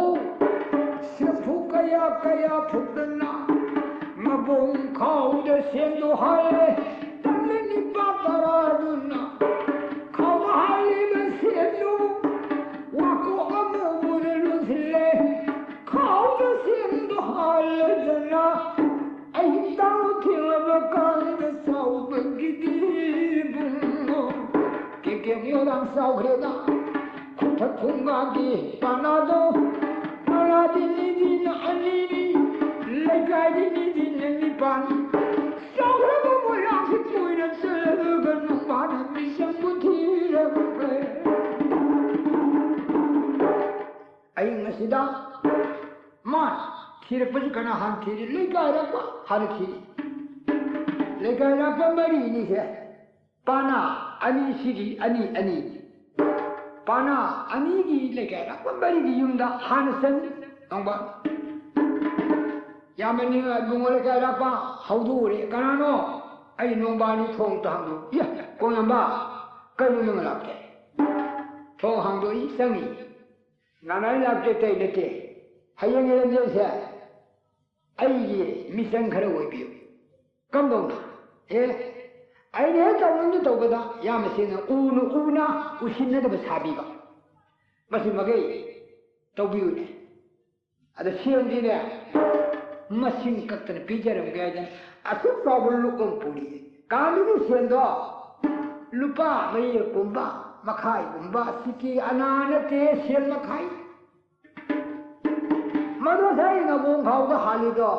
ꯁꯦꯝꯐꯨ ꯀꯌꯥ ꯀꯌꯥ ꯐꯨꯝꯗꯅ, ꯃꯕꯣꯡ ꯈꯥꯎꯗ ꯁꯦꯝꯗꯣ ꯍꯥꯜꯂꯦ, ꯇꯝꯂꯅꯤ ꯄꯥ ꯇꯔꯥꯗꯨꯅ꯫ ꯈꯥꯎꯗ ꯍꯥꯜꯂꯤꯕ ꯁꯦꯝꯗꯨ ꯋꯥꯀꯣꯛ ꯑꯃ ꯎꯔ ꯂꯨꯁꯤꯜꯂꯦ꯫ ꯈꯥꯎꯗ ꯁꯦꯝꯗꯣ ꯍꯥꯜꯂꯗꯅ ꯑꯍꯤꯡ ꯇꯥꯎ ꯊꯦꯡꯂꯕ ꯀꯥꯟꯗ ꯁꯥꯎꯕꯒꯤꯗꯤ ꯏꯕꯨꯡꯉꯣ꯫ ꯀꯦꯀꯦ ꯃꯤꯑꯣꯏꯔꯥꯡ ꯆꯥꯎꯈ꯭ꯔꯦꯗ꯫ ꯈꯨꯊꯛ ꯈꯨꯡꯒꯥꯒꯤ ꯄꯥꯅꯥꯗꯣ꯫ ꯄꯥꯅꯥꯗꯤ ꯅꯤꯗꯤꯅ ꯑꯅꯤꯅꯤ꯫ ꯂꯩꯀꯥꯏꯗꯤ ꯅꯤꯗꯤꯅ ꯅꯤꯄꯥꯟ꯫ ꯍꯧꯈ꯭ꯔꯕ ꯃꯣꯏꯔꯥꯡꯁꯤ ꯀꯣꯏꯅ ꯆꯠꯂꯒ ꯅꯨꯄꯥꯅ ꯃꯤꯆꯪꯕꯨ ꯊꯤꯔꯒ ꯑꯌꯤꯡ ꯑꯁꯤꯗ ꯃꯥ ꯊꯤꯔꯛꯄꯁꯤ ꯀꯅꯥ ꯍꯥꯟꯅ ꯊꯤꯔꯤ? ꯂꯩꯀꯥꯏꯔꯥꯛꯄ ꯍꯥꯟꯅ ꯊꯤꯔꯤ꯫ ꯂꯩꯀꯥꯏꯔꯥꯛꯄ ꯃꯔꯤꯅꯤꯁꯦ꯫ ꯄꯥꯅꯥ ꯑꯅꯤꯁꯤꯒꯤ ꯑꯅꯤ ꯑꯅꯤ꯫ ꯄꯥꯅꯥ ꯑꯅꯤꯒꯤ ꯂꯩꯀꯥꯏꯔꯥꯛꯄ ꯃꯔꯤꯒꯤ ꯌꯨꯝꯗ ꯍꯥꯟꯅ ꯆꯪꯉꯤ ꯅꯣꯡꯕ꯫ ꯌꯥꯝꯕꯅꯤ ꯏꯕꯨꯡꯉꯣ ꯂꯩꯀꯥꯏꯔꯥꯛꯄ ꯍꯧꯗꯣꯛꯎꯔꯦ꯫ "ꯀꯅꯥꯅꯣ?" "ꯑꯩ ꯅꯣꯡꯕꯥꯅꯤ, ꯊꯣꯡ ꯑꯝꯇ ꯍꯥꯡꯗꯣꯛꯎ"꯫ "ꯏꯌꯥ, ꯀꯣꯡꯉꯥꯝꯕ, ꯀꯩꯅꯣ ꯅꯪ ꯂꯥꯛꯀꯦ?" ꯊꯣꯡ ꯍꯥꯡꯗꯣꯛꯏ, ꯆꯪꯉꯤ꯫ "ꯅꯅꯥꯏ ꯂꯥꯛꯇꯦ ꯑꯇꯩ ꯅꯠꯇꯦ, ꯍꯌꯦꯡꯒꯤ ꯂꯝꯖꯦꯜꯁꯦ ꯑꯩꯒꯤ ꯃꯤꯆꯪ ꯈꯔ ꯑꯣꯏꯕꯤꯌꯨ"꯫ "ꯀꯝꯗꯧꯅ?" "ꯑꯦ, ꯑꯩꯅ ꯍꯦꯛ ꯇꯧꯅꯤꯡꯗ ꯇꯧꯕꯗ ꯌꯥꯝꯅ ꯁꯦꯡꯅ ꯎꯅ ꯎꯅ ꯎꯁꯤꯟꯅꯗꯕ ꯁꯥꯕꯤꯕ, ꯃꯁꯤ ꯃꯈꯩ ꯇꯧꯕꯤꯌꯨꯅꯦ꯫ ꯑꯗ ꯁꯦꯟꯗꯤꯅꯦ ꯃꯁꯤꯡ ꯀꯛꯇꯅ ꯄꯤꯖꯔꯝꯒꯦ" ꯍꯥꯏꯗꯅ ꯑꯁꯨꯛ ꯆꯥꯎꯕ ꯂꯨꯞ ꯑꯃ ꯄꯨꯔꯤꯌꯦ꯫ ꯀꯥꯟꯗꯨꯒꯤ ꯁꯦꯟꯗꯣ ꯂꯨꯄꯥ ꯃꯌꯦꯛꯀꯨꯝꯕ, ꯃꯈꯥꯏꯒꯨꯝꯕ, ꯁꯤꯀꯤ ꯑꯅꯥ ꯅꯠꯇꯦ, ꯁꯦꯟ ꯃꯈꯥꯏ꯫ ꯃꯗꯨ ꯉꯁꯥꯏ ꯉꯕꯣꯡ ꯈꯥꯎꯗ ꯍꯥꯜꯂꯤꯗꯣ,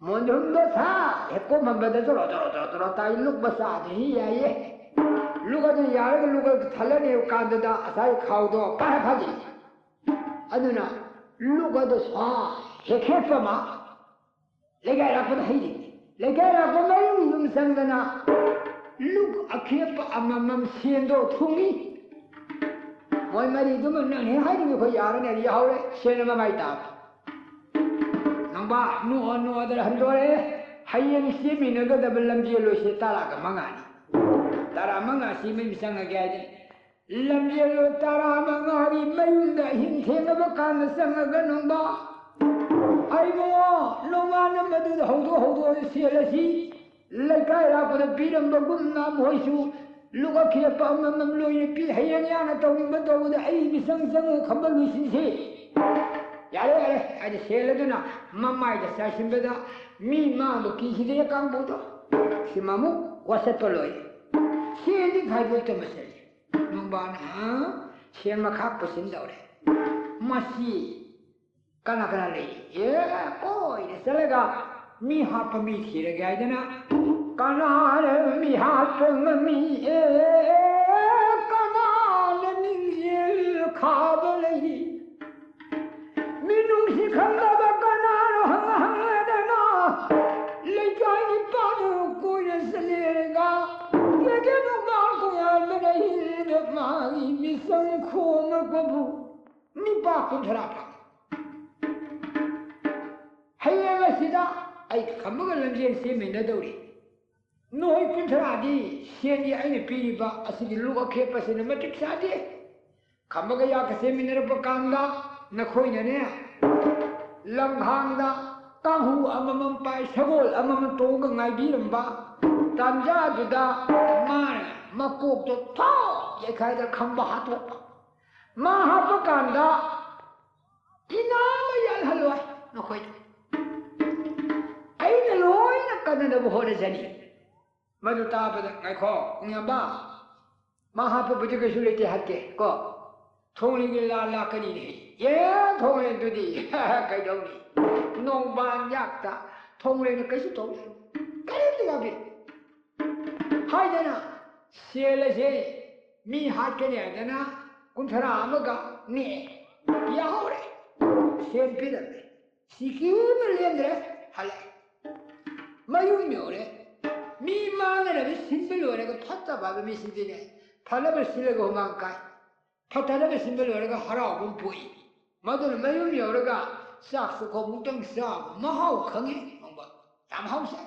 ꯃꯣꯟꯗꯨꯝꯗ ꯁꯥ ꯍꯦꯛ ꯀꯣꯝꯍꯟꯕꯗ ꯖꯣꯔꯣ ꯖꯣꯔꯣ ꯖꯣꯔꯣ ꯖꯣꯔꯣ ꯇꯥꯏ꯫ ꯂꯨꯛ ꯃꯆꯥꯗꯨ ꯍꯤ ꯌꯥꯏꯌꯦ꯫ ꯂꯨꯛ ꯑꯗꯨ ꯌꯥꯔꯒ ꯂꯨꯛ ꯑꯗꯨ ꯊꯜꯂꯅꯦꯕ ꯀꯥꯟꯗꯨꯗ ꯉꯁꯥꯏ ꯈꯥꯎꯗꯣ ꯄꯥꯏꯔ ꯐꯥꯖꯤꯜꯂꯤ꯫ ꯑꯗꯨꯅ ꯂꯨꯛ ꯑꯗꯨ ꯁꯥ ꯍꯦꯛ ꯍꯦꯛꯄ ꯑꯃ ꯂꯩꯀꯥꯏ ꯂꯥꯛꯄꯗ ꯍꯩꯔꯤ꯫ ꯂꯩꯀꯥꯏ ꯂꯥꯛꯄ ꯃꯔꯤ ꯌꯨꯝ ꯆꯪꯗꯅ ꯂꯨꯛ ꯑꯈꯦꯞꯄ ꯑꯃꯃꯝ ꯁꯦꯟꯗꯣ ꯊꯨꯡꯉꯤ꯫ ꯃꯣꯏ ꯃꯔꯤꯗꯨꯃ ꯅꯪ ꯍꯦꯛ ꯍꯥꯏꯅꯤꯡꯉꯤ ꯑꯩꯈꯣꯏ ꯌꯥꯔꯅꯤ, ꯑꯗꯨ ꯌꯥꯍꯧꯔꯦ, ꯁꯦꯟ ꯑꯃ ꯃꯥꯏ ꯇꯥꯕ꯫ ꯅꯪꯕ ꯅꯣꯛꯑ ꯅꯣꯛꯑꯗꯅ ꯍꯟꯗꯣꯔꯛꯑꯦ꯫ ꯍꯌꯦꯡ ꯆꯦꯟꯃꯤꯟꯅꯒꯗꯕ ꯂꯝꯖꯦꯜ ꯂꯣꯏꯁꯦ ꯇꯔꯥꯒ ꯃꯉꯥꯅꯤ꯫ ꯇꯔꯥ ꯃꯉꯥ ꯆꯦꯟꯕ ꯑꯃ ꯆꯪꯉꯒꯦ ꯍꯥꯏꯗꯅ ꯂꯝꯖꯦꯜ ꯇꯔꯥ ꯃꯉꯥꯒꯤ ꯃꯌꯨꯝꯗ ꯑꯍꯤꯡ ꯊꯦꯡꯉꯕ ꯀꯥꯟꯗ ꯆꯪꯉꯒ ꯅꯣꯡꯕ, "ꯑꯩꯕꯨ ꯅꯣꯡꯃꯥꯅ ꯃꯗꯨꯗ ꯍꯧꯗꯣꯛ ꯍꯧꯗꯣꯛꯑ ꯁꯦꯜꯂꯁꯤ"꯫ ꯂꯩꯀꯥꯏ ꯂꯥꯛꯄꯗ ꯄꯤꯔꯝꯕꯒꯨꯝꯅ ꯃꯣꯏꯁꯨ ꯂꯨꯛ ꯑꯈꯦꯞꯄ ꯑꯃꯃꯝ ꯂꯣꯏꯅ ꯄꯤ꯫ "ꯍꯌꯦꯡ ꯌꯥꯅ ꯇꯧꯅꯤꯡꯕ ꯇꯧꯕꯗ ꯑꯩ ꯃꯤꯆꯪ ꯆꯪꯉꯨ ꯈꯝꯕ ꯂꯣꯏꯁꯤꯟꯁꯤ"꯫ "ꯌꯥꯔꯦ, ꯌꯥꯔꯦ" ꯍꯥꯏꯗꯤ ꯁꯦꯜ ꯑꯗꯨꯅ ꯃꯃꯥꯏꯗ ꯆꯥꯏꯁꯤꯟꯕꯗ ꯃꯤ ꯃꯥꯡꯕ ꯀꯤꯁꯤꯗꯦ ꯀꯥꯡꯕꯨꯗꯣ꯫ ꯁꯤꯃ ꯑꯃꯨꯛ ꯋꯥꯁꯠꯄ ꯂꯣꯏꯔꯦ꯫ ꯁꯦꯜꯗꯤ ꯈꯥꯏꯗꯣꯛꯇ ꯃꯁꯜꯂꯤ꯫ ꯅꯣꯡꯕꯥꯅ ꯁꯦꯟ ꯃꯈꯥ ꯄꯨꯁꯤꯟꯗꯧꯔꯦ꯫ ꯃꯁꯤ ꯀꯅꯥ ꯀꯅꯥ ꯂꯩꯔꯤ? ꯑꯦ, ꯀꯣꯏꯅ ꯆꯠꯂꯒ ꯃꯤ ꯍꯥꯠꯄ ꯃꯤ ꯊꯤꯔꯒꯦ ꯍꯥꯏꯗꯅ꯫ ꯀꯅꯥꯅ ꯃꯤ ꯍꯥꯠꯄ ꯉꯝꯃꯤ? ꯑꯦ, ꯀꯅꯥꯅ ꯃꯤꯡꯖꯦꯜ ꯈꯥꯕ ꯂꯩ? ꯃꯤꯅꯨꯡꯁꯤ ꯈꯪꯗꯕ ꯀꯅꯥꯅꯣ ꯍꯪ ꯍꯪꯗꯅ ꯂꯩꯀꯥꯏꯒꯤ ꯄꯥꯗꯨ ꯀꯣꯏꯅ ꯆꯠꯂꯦꯔꯒ ꯀꯦꯀꯦ ꯅꯨꯡꯗꯥꯡ ꯀꯣꯌꯥꯟꯕꯅ ꯍꯤꯜꯗ ꯃꯥꯒꯤ ꯃꯤꯆꯪ ꯈꯣꯝꯂꯛꯄꯕꯨ ꯃꯤꯄꯥ ꯀꯨꯟꯊꯔꯥ ꯐꯪꯉꯤ꯫ ꯍꯌꯦꯡ ꯑꯁꯤꯗ ꯑꯩ ꯈꯝꯕꯒ ꯂꯝꯖꯦꯟ ꯆꯦꯟꯃꯤꯟꯅꯗꯧꯔꯤ꯫ ꯅꯣꯏ ꯀꯨꯟꯊꯔꯥꯗꯤ ꯁꯦꯟꯒꯤ ꯑꯩꯅ ꯄꯤꯔꯤꯕ ꯑꯁꯤꯒꯤ ꯂꯨꯛ ꯑꯈꯦꯞꯄꯁꯤꯅ ꯃꯇꯤꯛ ꯆꯥꯗꯦ꯫ ꯈꯝꯕꯒ ꯌꯥꯒ ꯆꯦꯟꯃꯤꯟꯅꯔꯛꯄ ꯀꯥꯟꯗ ꯅꯈꯣꯏꯅꯅꯦ, ꯂꯝꯍꯥꯡꯗ ꯀꯥꯡꯍꯨ ꯑꯃꯃꯝ ꯄꯥꯏ, ꯁꯒꯣꯜ ꯑꯃꯃꯝ ꯇꯣꯡꯉꯒ ꯉꯥꯏꯕꯤꯔꯝꯕ ꯇꯥꯟꯖꯥꯗꯨꯗ ꯃꯥꯅ ꯃꯀꯣꯛꯇꯣ ꯊꯣꯛ ꯌꯩꯈꯥꯏꯗ ꯈꯝꯕ ꯍꯥꯠꯇꯣꯛꯄ꯫ ꯃꯥ ꯍꯥꯠꯄ ꯀꯥꯟꯗ ꯏꯅꯥ ꯑꯃ ꯌꯥꯜꯍꯜꯂꯣꯏ ꯅꯈꯣꯏꯗ꯫ ꯑꯩꯅ ꯂꯣꯏꯅ ꯀꯟꯅꯅꯕ ꯍꯣꯠꯅꯖꯅꯤ꯫ ꯃꯗꯨ ꯇꯥꯕꯗ, "ꯉꯥꯏꯈꯣ, ꯈꯣꯡꯌꯥꯝꯕ, ꯃꯥ ꯍꯥꯠꯄꯕꯨꯗꯤ ꯀꯩꯁꯨ ꯂꯩꯇꯦ, ꯍꯥꯠꯀꯦ ꯀꯣ꯫ ꯊꯣꯡꯂꯦꯟꯒꯤ ꯂꯥ ꯂꯥꯛꯀꯅꯤꯅꯦ꯫ ꯑꯦ, ꯊꯣꯡꯂꯦꯟꯗꯨꯗꯤ ꯀꯩꯗꯧꯅꯤ? ꯅꯣꯡꯕꯥꯟ ꯌꯥꯛꯇ ꯊꯣꯡꯂꯦꯟꯅ ꯀꯩꯁꯨ ꯇꯧꯔꯣꯏ꯫ ꯀꯔꯤꯝꯇ ꯌꯥꯕꯤꯔꯣꯏ" ꯍꯥꯏꯗꯅ ꯁꯦꯜ ꯑꯁꯦ ꯃꯤ ꯍꯥꯠꯀꯅꯤ ꯍꯥꯏꯗꯅ ꯀꯨꯟꯊꯔꯥ ꯑꯃꯒ ꯅꯦꯛꯑꯦ꯫ ꯌꯥꯍꯧꯔꯦ꯫ ꯁꯦꯜ ꯄꯤꯔꯝꯃꯦ꯫ ꯁꯤꯀꯤ ꯑꯃ ꯂꯦꯝꯗ꯭ꯔꯦ꯫ ꯍꯜꯂꯛꯑꯦ꯫ ꯃꯌꯨꯝ ꯌꯧꯔꯦ꯫ ꯃꯤ ꯃꯥꯡꯅꯅꯕ ꯁꯤꯟꯕ ꯂꯣꯏꯔꯒ ꯐꯠꯇꯕ ꯍꯥꯏꯕ ꯃꯤꯁꯤꯡꯗꯤꯅꯦ, ꯐꯅꯕ ꯁꯤꯜꯂꯒ ꯍꯨꯃꯥꯡ ꯀꯥꯏ꯫ ꯐꯠꯇꯅꯕ ꯁꯤꯟꯕ ꯂꯣꯏꯔꯒ ꯍꯔꯥꯎꯕ ꯑꯃ ꯄꯣꯛꯏ꯫ ꯃꯗꯨꯅ ꯃꯌꯨꯝ ꯌꯧꯔꯒ ꯆꯥꯛꯁꯨ ꯈꯣꯡꯃꯨꯛꯇꯪ ꯆꯥꯕ ꯃꯍꯥꯎ ꯈꯪꯉꯤ꯫ ꯈꯪꯕ ꯌꯥꯝ ꯍꯥꯎꯁꯦ꯫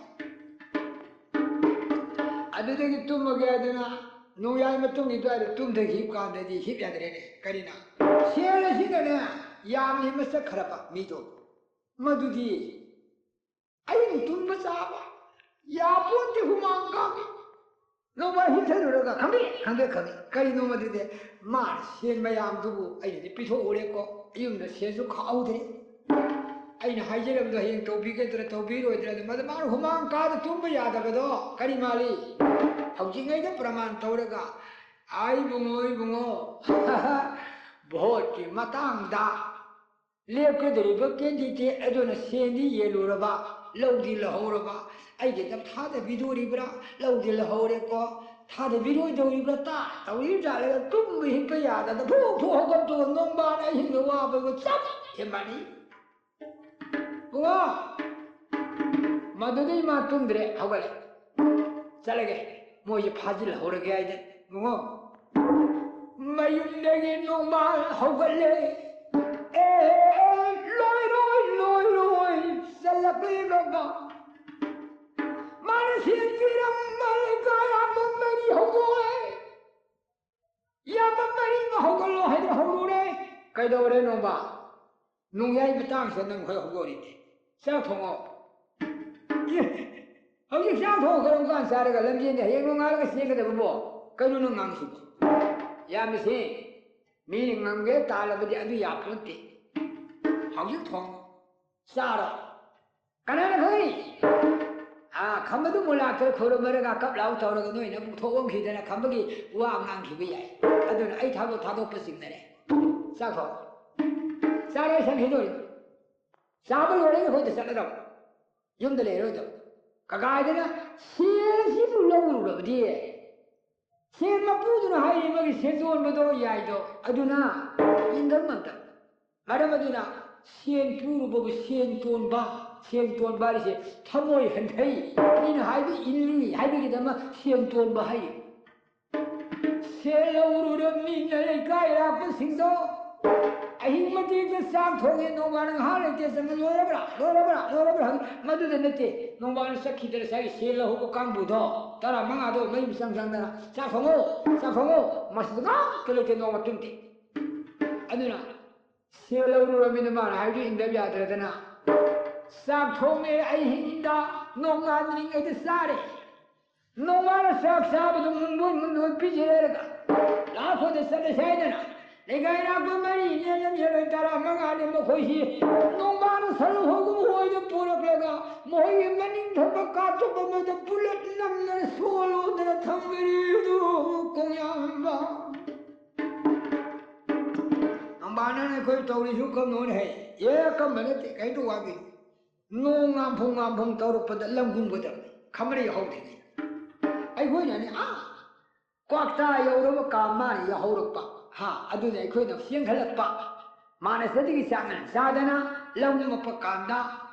ꯑꯗꯨꯗꯒꯤ ꯇꯨꯝꯃꯒꯦ ꯍꯥꯏꯗꯅ ꯅꯣꯡꯌꯥꯏ ꯃꯇꯨꯡꯒꯤ ꯑꯗꯨꯋꯥꯏꯗ ꯇꯨꯝꯊꯈꯤꯕ ꯀꯥꯟꯗꯗꯤ ꯍꯤꯞ ꯌꯥꯗ꯭ꯔꯦꯅꯦ꯫ ꯀꯔꯤꯅ? ꯁꯦꯜ ꯑꯁꯤꯅꯅꯦ ꯌꯥꯝꯅ ꯃꯁꯛ ꯈꯔꯕ ꯃꯤꯗꯣ꯫ ꯃꯗꯨꯗꯤ ꯑꯩꯅ ꯇꯨꯝꯕ ꯆꯥꯕ ꯌꯥꯄꯣꯟꯇꯦ, ꯍꯨꯃꯥꯡ ꯀꯥꯡꯉꯤ꯫ ꯅꯣꯡꯃ ꯍꯤꯞꯊꯔꯨꯔꯒ ꯈꯪꯗꯦ, ꯈꯪꯗꯦ, ꯈꯪꯗꯦ꯫ ꯀꯔꯤꯅꯣ ꯃꯗꯨꯗꯤ? ꯃꯥꯅ ꯁꯦꯟ ꯃꯌꯥꯝꯗꯨꯕꯨ ꯑꯩꯅꯗꯤ ꯄꯤꯊꯣꯛꯎꯔꯦꯀꯣ꯫ ꯌꯨꯝꯗ ꯁꯦꯟꯁꯨ ꯈꯥꯛꯍꯧꯗ꯭ꯔꯦ꯫ ꯑꯩꯅ ꯍꯥꯏꯖꯔꯝꯕꯗꯣ ꯍꯌꯦꯡ ꯇꯧꯕꯤꯒꯗ꯭ꯔꯥ ꯇꯧꯕꯤꯔꯣꯏꯗ꯭ꯔꯥ ꯑꯗꯨ ꯃꯗꯨ ꯃꯥꯅ ꯍꯨꯃꯥꯡ ꯀꯥꯗ ꯇꯨꯝꯕ ꯌꯥꯗꯕꯗꯣ ꯀꯔꯤ ꯃꯥꯜꯂꯤ? ꯍꯧꯖꯤꯛꯉꯩꯗ ꯄ꯭ꯔꯃꯥꯟ ꯇꯧꯔꯒ, "ꯑꯥ, ꯏꯕꯨꯡꯉꯣ, ꯏꯕꯨꯡꯉꯣ, ꯚꯣꯠꯀꯤ ꯃꯇꯥꯡꯗ ꯂꯦꯞꯀꯗꯧꯔꯤꯕ candidate ꯑꯗꯨꯅ ꯁꯦꯟꯗꯤ ꯌꯦꯜꯂꯨꯔꯕ, ꯂꯧꯗꯤ ꯂꯧꯍꯧꯔꯕ, ꯑꯩꯒꯤꯗ ꯊꯥꯗꯕꯤꯗꯣꯔꯤꯕ꯭ꯔꯥ? ꯂꯧꯗꯤ ꯂꯧꯍꯧꯔꯦꯀꯣ, ꯊꯥꯗꯕꯤꯔꯣꯏꯗꯧꯔꯤꯕ꯭ꯔꯥ? ꯇꯥ ꯇꯧꯔꯤꯕ ꯖꯥꯠꯂꯒ ꯇꯨꯝꯕ ꯍꯤꯞꯄ ꯌꯥꯗꯗ ꯐꯨ ꯐꯨ ꯍꯧꯒꯠꯇꯨꯅ ꯅꯣꯡꯕꯥꯟ ꯑꯍꯤꯡꯗ ꯋꯥꯕꯒ ꯆꯞ ꯍꯦꯟꯕꯅꯤ꯫ ꯄꯨꯡꯉꯣ! ꯃꯗꯨꯗꯩ ꯃꯥ ꯇꯨꯝꯗ꯭ꯔꯦ, ꯍꯧꯒꯠꯂꯦ꯫ ꯆꯠꯂꯒꯦ, ꯃꯣꯏꯁꯦ ꯐꯥꯖꯤꯜꯍꯧꯔꯒꯦ ꯍꯥꯏꯗꯅ꯫ ꯄꯨꯡꯉꯣ! ꯃꯌꯨꯝꯗꯒꯤ ꯅꯣꯡꯃ ꯍꯧꯒꯠꯂꯦ꯫ ꯑꯦ, ꯂꯣꯏꯔꯣꯏ, ꯂꯣꯏꯔꯣꯏ, ꯆꯠꯂꯛꯂꯦ ꯅꯣꯡꯃ꯫ ꯃꯥꯅ ꯁꯦꯟ ꯄꯤꯔꯝꯕ ꯂꯩꯀꯥꯏ ꯑꯃ ꯃꯔꯤ ꯍꯧꯗꯣꯛꯑꯦ꯫ ꯏꯌꯥꯝꯕ ꯃꯔꯤ ꯑꯃ ꯍꯧꯒꯠꯂꯣ ꯍꯥꯏꯗꯅ ꯍꯧꯔꯨꯔꯦ꯫ ꯀꯩꯗꯧꯔꯦ ꯅꯣꯡꯃ? ꯅꯣꯡꯌꯥꯏ ꯃꯇꯥꯡꯁꯤꯗ ꯅꯪ ꯈꯔ ꯍꯧꯗꯣꯔꯤꯅꯦ꯫ ꯆꯥꯛ ꯊꯣꯡꯉꯣ꯫ ꯑꯦ, ꯍꯧꯖꯤꯛ ꯆꯥꯛ ꯊꯣꯡꯉ ꯀꯔꯝ ꯀꯥꯟ ꯆꯥꯔꯒ ꯂꯝꯖꯦꯟꯗ ꯍꯌꯦꯡ ꯅꯣꯡꯉꯥꯜꯂꯒ ꯆꯦꯟꯒꯗꯕꯕꯣ? ꯀꯩꯅꯣ ꯅꯪ ꯉꯥꯡꯉꯤꯁꯤꯕꯣ? ꯌꯥꯝꯃꯤꯁꯤ, ꯃꯤꯅ ꯉꯝꯒꯦ ꯇꯥꯜꯂꯕꯗꯤ ꯑꯗꯨ ꯌꯥꯄꯣꯟꯇꯦ꯫ ꯍꯧꯖꯤꯛ ꯊꯣꯡꯉꯣ꯫ ꯆꯥꯔꯣ꯫ ꯀꯅꯥꯅ ꯈꯪꯏ? ꯑꯥ, ꯈꯝꯕꯗꯨ ꯃꯨꯂꯥꯛꯇ ꯈꯨꯔꯨꯝꯃꯔꯒ ꯀꯞ ꯂꯥꯎ ꯇꯧꯔꯒ ꯅꯣꯏꯅ ꯑꯃꯨꯛ ꯊꯣꯛꯑꯝꯈꯤꯗꯅ ꯈꯝꯕꯒꯤ ꯋꯥ ꯉꯥꯡꯈꯤꯕ ꯌꯥꯏ꯫ ꯑꯗꯨꯅ ꯑꯩ ꯊꯥꯗꯣꯛ-, ꯊꯥꯗꯣꯛꯄ ꯆꯤꯡꯅꯔꯦ꯫ ꯆꯥꯛ ꯊꯣꯡꯉꯣ꯫ ꯆꯥꯔꯦ ꯁꯟ ꯍꯤꯗꯣꯔꯤ꯫ ꯆꯥꯕ ꯂꯣꯏꯔꯒ ꯑꯩꯈꯣꯏꯗ ꯆꯠꯂꯗꯕ꯫ ꯌꯨꯝꯗ ꯂꯩꯔꯣꯏꯗꯕ꯫ ꯀꯀꯥꯗꯅ ꯁꯦꯜ ꯑꯁꯤꯕꯨ ꯂꯧꯔꯨꯔꯕꯗꯤ? ꯁꯦꯜ ꯃꯄꯨꯗꯨꯅ ꯍꯥꯏꯔꯤꯕꯒꯤ ꯁꯦꯟꯗꯣꯟꯕꯗꯣ ꯌꯥꯏꯗꯣ꯫ ꯑꯗꯨꯅ ꯏꯟꯗꯝ ꯑꯝꯇ꯫ ꯃꯔꯝ ꯑꯗꯨꯅ ꯁꯦꯟ ꯄꯨꯔꯨꯕꯕꯨ ꯁꯦꯟ ꯇꯣꯟꯕ, ꯁꯦꯟ ꯇꯣꯟꯕ ꯍꯥꯏꯔꯤꯁꯦ ꯊꯃꯣꯏ ꯍꯟꯊꯩ꯫ ꯃꯤꯅ ꯍꯥꯏꯕ ꯏꯜꯂꯤ ꯍꯥꯏꯕꯒꯤꯗꯃꯛ ꯁꯦꯟ ꯇꯣꯟꯕ ꯍꯥꯏꯔꯤ꯫ ꯁꯦꯜ ꯂꯧꯔꯨꯔꯕꯅꯤꯅ ꯂꯩꯀꯥꯏ ꯂꯥꯛꯄꯁꯤꯡꯗꯣ ꯑꯍꯤꯡ ꯃꯇꯦꯛꯇ ꯆꯥꯛ ꯊꯣꯡꯉꯦ, ꯅꯣꯡꯃꯅ ꯉꯥꯏꯍꯥꯛ ꯂꯩꯇꯦ ꯆꯪꯉ, "ꯂꯣꯏꯔꯕ꯭ꯔꯥ? ꯂꯣꯏꯔꯕ꯭ꯔꯥ? ꯂꯣꯏꯔꯕ꯭ꯔꯥ?" ꯍꯪꯉꯤ꯫ ꯃꯗꯨꯗ ꯅꯠꯇꯦ, ꯅꯣꯡꯃꯅ ꯆꯠꯈꯤꯗꯅ ꯉꯁꯥꯏꯒꯤ ꯁꯦꯜ ꯂꯧꯍꯧꯕ ꯀꯥꯡꯕꯨꯗꯣ, ꯇꯔꯥꯃꯉꯥꯗꯣ ꯃꯌꯨꯝ ꯆꯪ ꯆꯪꯗꯅ, "ꯆꯥꯛ ꯊꯣꯡꯉꯣ, ꯆꯥꯛ ꯊꯣꯡꯉꯣ", ꯃꯁꯤꯗ ꯉꯥꯏꯍꯥꯛꯇ ꯂꯩꯇꯦ, ꯅꯣꯡꯃ ꯇꯨꯝꯗꯦ꯫ ꯑꯗꯨꯅ ꯁꯦꯜ ꯂꯧꯔꯨꯔꯕꯅꯤꯅ ꯃꯥꯅ ꯍꯥꯏꯕꯗꯨ ꯏꯟꯗꯕ ꯌꯥꯗ꯭ꯔꯗꯅ ꯆꯥꯛ ꯊꯣꯡꯉꯦ, ꯑꯍꯤꯡꯗ ꯅꯣꯡꯉꯥꯟꯗ꯭ꯔꯤꯉꯩꯗ ꯆꯥꯔꯦ꯫ ꯅꯣꯡꯃꯅ ꯆꯥꯛ ꯆꯥꯕꯗꯨ ꯃꯨꯟꯗꯣꯏ ꯃꯨꯟꯗꯣꯏ ꯄꯤꯖꯔꯦꯔꯒ ꯂꯥꯛꯄꯗ ꯆꯠꯂꯁꯦ ꯍꯥꯏꯗꯅ ꯂꯩꯀꯥꯏ ꯂꯥꯛꯄ ꯃꯔꯤ ꯅꯦꯜꯂꯝꯁꯦ ꯂꯣꯏ ꯇꯔꯥꯃꯉꯥꯅꯤ ꯃꯈꯣꯏꯁꯤ ꯅꯣꯡꯃꯅ ꯁꯔꯨ ꯍꯧꯒꯨꯝ ꯍꯣꯏꯗ ꯄꯨꯔꯛꯂꯒ ꯃꯈꯣꯏꯒꯤ ꯃꯅꯤꯡ ꯊꯪꯕ ꯀꯥꯆꯨꯞ ꯑꯃꯗ ꯄꯨꯂꯞ ꯅꯝꯅ ꯁꯣꯜꯂꯨꯗꯅ ꯊꯝꯈ꯭ꯔꯦ ꯑꯗꯨ ꯀꯣꯡꯌꯥꯝꯕ꯫ ꯅꯨꯄꯥꯅ ꯑꯩꯈꯣꯏ ꯇꯧꯔꯤꯁꯨ ꯀꯝꯅꯣꯅꯦ ꯍꯦ? ꯑꯦ, ꯀꯝꯕ ꯅꯠꯇꯦ, ꯀꯩꯅꯣ ꯋꯥꯒꯤ꯫ ꯅꯣꯡ ꯉꯥꯝꯐꯨꯡ ꯉꯥꯝꯐꯨꯡ ꯇꯧꯔꯛꯄꯗ ꯂꯝꯒꯨꯝꯕꯗ ꯈꯝꯕꯔꯩ ꯍꯧꯗ꯭ꯔꯤꯉꯩ꯫ ꯑꯩꯈꯣꯏꯅꯅꯦ, ꯑꯥ, ꯀ꯭ꯋꯥꯛꯇꯥ ꯌꯧꯔꯕ ꯀꯥꯟ ꯃꯥꯅ ꯌꯧꯍꯧꯔꯛꯄ꯫ ꯍꯥ, ꯑꯗꯨꯅ ꯑꯩꯈꯣꯏꯅ ꯆꯦꯟꯈꯠꯂꯛꯄ꯫ ꯃꯥꯅ ꯆꯠꯇꯒꯤ ꯆꯥꯡ ꯆꯥꯗꯅ ꯂꯝ ꯀꯨꯝꯃꯛꯄ ꯀꯥꯟꯗ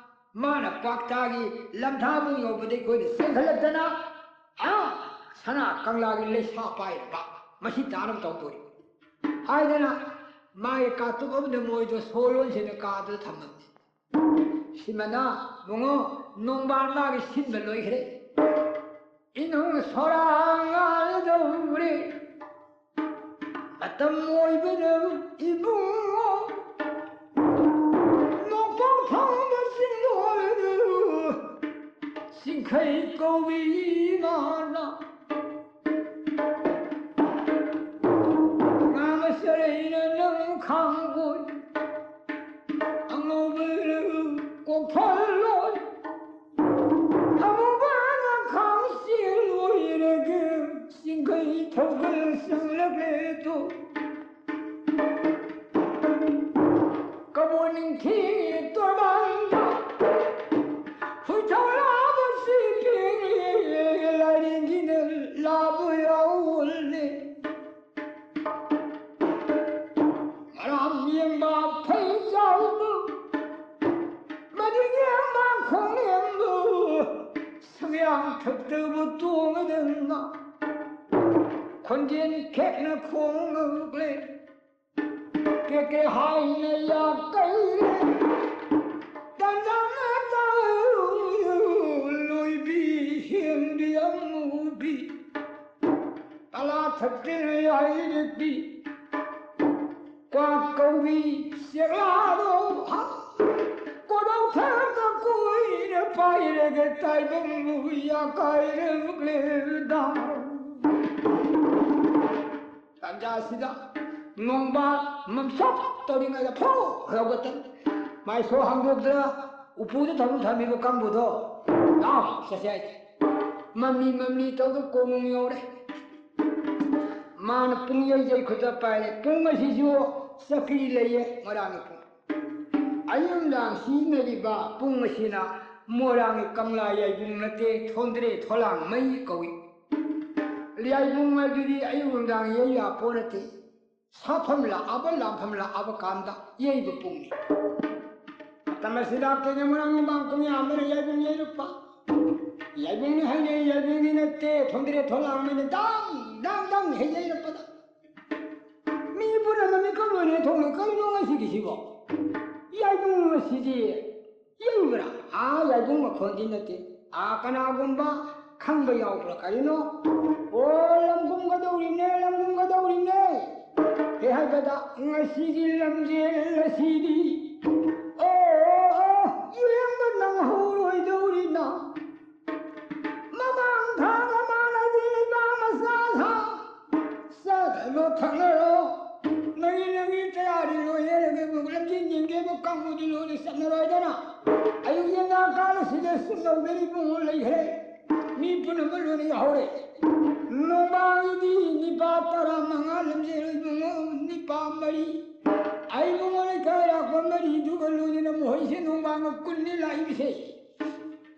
ꯃꯥꯅ ꯀ꯭ꯋꯥꯛꯇꯥꯒꯤ ꯂꯝꯊꯥꯕꯨꯡ ꯌꯧꯕꯗ ꯑꯩꯈꯣꯏꯅ ꯆꯦꯟꯈꯠꯂꯛꯇꯅ, ꯑꯥ, ꯁꯅꯥ ꯀꯪꯂꯥꯒꯤ ꯂꯩꯁꯥ ꯄꯥꯏꯔꯕ꯫ ꯃꯁꯤ ꯇꯥꯅꯕ ꯇꯧꯗꯣꯔꯤ ꯍꯥꯏꯗꯅ ꯃꯥꯒꯤ ꯀꯥꯇꯨꯞ ꯑꯃꯗ ꯃꯣꯏꯗꯣ ꯁꯣ ꯂꯣꯟꯁꯤꯅ ꯀꯥꯗꯨꯗ ꯊꯝꯃꯝꯃꯤ꯫ ꯁꯤꯃꯅ ꯃꯨꯡꯉꯣ ꯅꯣꯡꯕꯥꯟ ꯃꯥꯒꯤ ꯁꯤꯟꯕ ꯂꯣꯏꯈ꯭ꯔꯦ꯫ ꯏꯅꯨꯡ ꯁꯣꯔꯥꯡ ꯉꯥꯜꯗꯧꯔꯦ꯫ ꯃꯇꯝ ꯑꯣꯏꯕꯅ ꯏꯕꯨꯡꯉꯣ ꯅꯣꯡꯄꯣꯛ ꯊꯪꯕ ꯆꯤꯡꯗꯣꯏꯗꯨ ꯆꯤꯡꯈꯩ ꯀꯧꯕꯤ ꯏꯃꯥꯅ ꯉꯥꯃ ꯆꯔꯩꯅ ꯅꯪ ꯈꯥꯡꯕꯣꯏ꯫ ꯑꯉꯧꯕ ꯀꯣꯛꯐꯜꯂꯣꯏ꯫ ꯑꯃꯨꯕꯅ ꯈꯥꯡꯆꯦꯜ ꯑꯣꯏꯔꯒ ꯆꯤꯡꯈꯩ ꯊꯧꯒꯜ ꯆꯪꯂꯛꯂꯦꯗꯣ꯫ ꯀꯕꯣ ꯅꯤꯡꯊꯤ ꯇꯣꯔꯕꯥꯟꯗ ꯍꯨꯏꯊꯧ ꯂꯥꯕꯁꯤ ꯄꯦꯡꯂꯦ꯫ ꯂꯥꯏꯔꯦꯟꯒꯤꯅ ꯂꯥꯕ ꯌꯥꯎꯍꯜꯂꯦ꯫ ꯃꯔꯥꯝ ꯌꯦꯡꯕ ꯐꯩ ꯆꯥꯎꯕ, ꯃꯅꯤꯡ ꯌꯦꯡꯕ ꯈꯣꯡ ꯌꯦꯡꯕ, ꯁꯨꯃꯌꯥꯝ ꯊꯛꯇꯕ ꯇꯣꯡꯉꯗꯅ ꯈꯣꯟꯖꯦꯜ ꯈꯦꯛꯅ ꯈꯣꯡꯂꯛꯂꯦ꯫ ꯀꯦ ꯀꯦ ꯍꯥꯏꯅ ꯌꯥꯀꯩꯔꯦ꯫ ꯇꯟꯖꯥꯅ ꯇꯧ ꯂꯣꯏꯕꯤ ꯍꯦꯟꯕꯤ ꯑꯃꯨꯕꯤ꯫ ꯇꯂꯥ ꯊꯛꯇ꯭ꯔꯤꯉꯩ ꯍꯩꯔꯛꯄꯤ ꯀ꯭ꯋꯥꯛ ꯀꯧꯕꯤ ꯆꯦꯛꯂꯥꯗꯣ ꯍꯥ! ꯀꯣꯔꯧ ꯊꯛꯇ ꯀꯨꯏꯅ ꯄꯥꯏꯔꯒ ꯇꯥꯏꯕꯪꯕꯨ ꯌꯥꯀꯥꯏꯔꯛꯂꯦꯗ꯫ ꯇꯥꯟꯖꯥꯁꯤꯗ ꯅꯣꯡꯕꯥ ꯃꯝꯁꯣꯛ ꯇꯧꯔꯤꯉꯩꯗ ꯐꯨ ꯍꯧꯒꯠꯇꯅ ꯃꯥꯏ ꯁꯣ ꯍꯥꯡꯗꯣꯛꯇꯅ ꯎꯄꯨꯗ ꯊꯝ ꯊꯝꯃꯤꯕ ꯀꯥꯡꯕꯨꯗꯣ, "ꯂꯥꯎ, ꯆꯠꯁꯦ" ꯍꯥꯏ꯫ ꯃꯝꯂꯤ ꯃꯝꯂꯤ ꯇꯧꯗ ꯀꯣꯅꯨꯡ ꯌꯧꯔꯦ꯫ ꯃꯥꯅ ꯄꯨꯡ ꯌꯩ ꯌꯩ ꯈꯨꯠꯇ ꯄꯥꯏꯔꯦ꯫ ꯄꯨꯡ ꯑꯁꯤꯁꯨ ꯆꯀ꯭ꯔꯤ ꯂꯩꯌꯦ ꯃꯣꯏꯔꯥꯡꯒꯤ ꯄꯨꯡ꯫ ꯑꯌꯨꯛ ꯅꯨꯡꯗꯥꯡ ꯁꯤꯖꯤꯟꯅꯔꯤꯕ ꯄꯨꯡ ꯑꯁꯤꯅ ꯃꯣꯏꯔꯥꯡꯒꯤ ꯀꯪꯂꯥ ꯌꯥꯏꯕꯨꯡ ꯅꯠꯇꯦ, ꯊꯣꯟꯗ꯭ꯔꯦ ꯊꯣꯂꯥꯡꯃꯩ ꯀꯧꯏ꯫ ꯌꯥꯏꯕꯨꯡ ꯍꯥꯏꯗꯨꯗꯤ ꯑꯌꯨꯛ ꯅꯨꯡꯗꯥꯡ ꯌꯩ ꯌꯥꯄꯣ ꯅꯠꯇꯦ꯫ ꯁꯥꯐꯝ ꯂꯥꯛꯑꯕ ꯂꯥꯝꯐꯝ ꯂꯥꯛꯑꯕ ꯀꯥꯟꯗ ꯌꯩꯕ ꯄꯨꯡꯅꯤ꯫ ꯃꯇꯝ ꯑꯁꯤꯗ ꯀꯩꯅꯣ ꯃꯣꯏꯔꯥꯡ ꯃꯃꯥꯡ ꯄꯨꯡ ꯌꯥꯝꯕꯅ ꯌꯥꯏꯕꯨꯡ ꯌꯩꯔꯛꯄ꯫ ꯌꯥꯏꯕꯨꯡꯅꯤ ꯍꯥꯏꯅꯩ, ꯌꯥꯏꯕꯨꯡꯗꯤ ꯅꯠꯇꯦ, ꯊꯣꯟꯗ꯭ꯔꯦ ꯊꯣꯂꯥꯡꯃꯩꯅ ꯗꯥꯡ ꯗꯥꯡ ꯗꯥꯡ ꯍꯦꯛ ꯌꯩꯔꯛꯄꯗ ꯃꯤ ꯄꯨꯝꯅꯃꯛ ꯃꯤꯀꯞ ꯑꯣꯏꯅ ꯊꯣꯛꯂꯒ, "ꯀꯔꯤꯅꯣ ꯉꯁꯤꯒꯤꯁꯤꯕꯣ? ꯌꯥꯏꯕꯨꯡ ꯑꯁꯤꯗꯤ ꯌꯩꯕ꯭ꯔꯥ?" ꯑꯥ, ꯌꯥꯏꯕꯨꯡ ꯃꯈꯣꯟꯗꯤ ꯅꯠꯇꯦ꯫ ꯑꯥ, ꯀꯅꯥꯒꯨꯝꯕ ꯈꯪꯕ ꯌꯥꯎꯕ꯭ꯔꯥ? ꯀꯔꯤꯅꯣ? "ꯑꯣ, ꯂꯝ ꯀꯨꯝꯒꯗꯧꯔꯤꯕꯅꯦ, ꯂꯝ ꯀꯨꯝꯒꯗꯧꯔꯤꯕꯅꯦ" ꯍꯦꯛ ꯍꯥꯏꯕꯗ, "ꯉꯁꯤꯒꯤ ꯂꯝꯖꯦꯜ ꯑꯁꯤꯗꯤ, ꯑꯣ, ꯑꯣ, ꯑꯣ, ꯌꯦꯡꯕ ꯅꯪꯍꯧꯔꯣꯏꯗꯧꯔꯤꯅ꯫ ꯃꯃꯥꯡ ꯊꯥꯒ ꯃꯥꯟꯅꯗꯦ, ꯏꯄꯥ ꯃꯆꯥ ꯁꯥ꯫ ꯆꯥꯗꯅꯣ ꯊꯛꯅꯔꯣ, ꯅꯪꯒꯤ ꯅꯪꯒꯤ ꯇꯌꯥꯔꯤ ꯂꯣꯏꯔꯦ, ꯂꯝꯖꯦꯟ ꯌꯦꯡꯒꯦꯕ ꯀꯥꯡꯕꯨꯗꯤ ꯂꯣꯏꯅ ꯆꯠꯅꯔꯣꯏꯗꯅ꯫ ꯑꯌꯨꯛ ꯌꯦꯟꯗꯥ ꯀꯥꯂꯁꯤꯗ ꯁꯨꯝ ꯇꯧꯗꯅ ꯏꯕꯨꯡꯉꯣ ꯂꯩꯈ꯭ꯔꯦ꯫ ꯃꯤ ꯄꯨꯝꯅꯃꯛ ꯂꯣꯏꯅ ꯌꯥꯎꯍꯧꯔꯦ꯫ ꯅꯣꯡꯃꯥꯡꯒꯤꯗꯤ ꯅꯤꯄꯥ ꯇꯔꯥꯃꯉꯥ ꯂꯝꯖꯦꯜ ꯏꯕꯨꯡꯉꯣ ꯅꯤꯄꯥ ꯃꯔꯤ꯫ ꯑꯩ ꯏꯕꯨꯡꯉꯣ ꯂꯩꯀꯥꯏ ꯂꯥꯛꯄ ꯃꯔꯤꯗꯨꯒ ꯂꯣꯏꯅꯅ ꯃꯈꯣꯏꯁꯦ ꯅꯣꯡꯃꯥꯡꯒ ꯀꯨꯟꯅꯤ ꯂꯥꯛꯏꯕꯁꯦ꯫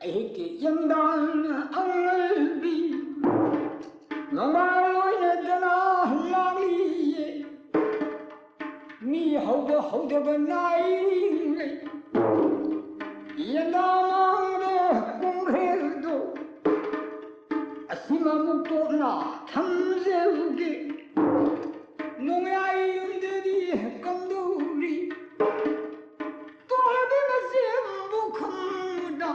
ꯑꯌꯨꯛꯀꯤ ꯌꯦꯟꯗꯥꯡ ꯑꯉꯜꯕꯤ ꯅꯣꯡꯃꯥꯡ ꯑꯣꯏꯅꯗꯅ ꯂꯥꯛꯂꯤꯌꯦ꯫ ꯃꯤ ꯍꯧꯕ ꯍꯧꯗꯕ ꯅꯥꯏꯔꯤꯉꯩ ꯌꯦꯟꯗꯥꯃꯥꯡꯗ ꯀꯨꯝꯈ꯭ꯔꯦꯗꯣ꯫ ꯑꯁꯤꯃ ꯑꯃꯨꯛ ꯇꯣꯞꯅ ꯊꯝꯖꯔꯨꯒꯦ꯫ ꯅꯣꯡꯌꯥꯏ ꯌꯨꯝꯗꯗꯤ ꯀꯝꯗꯧꯔꯤ? ꯇꯣꯔꯕꯤ ꯃꯆꯦꯝꯕꯨ ꯈꯪꯕꯗ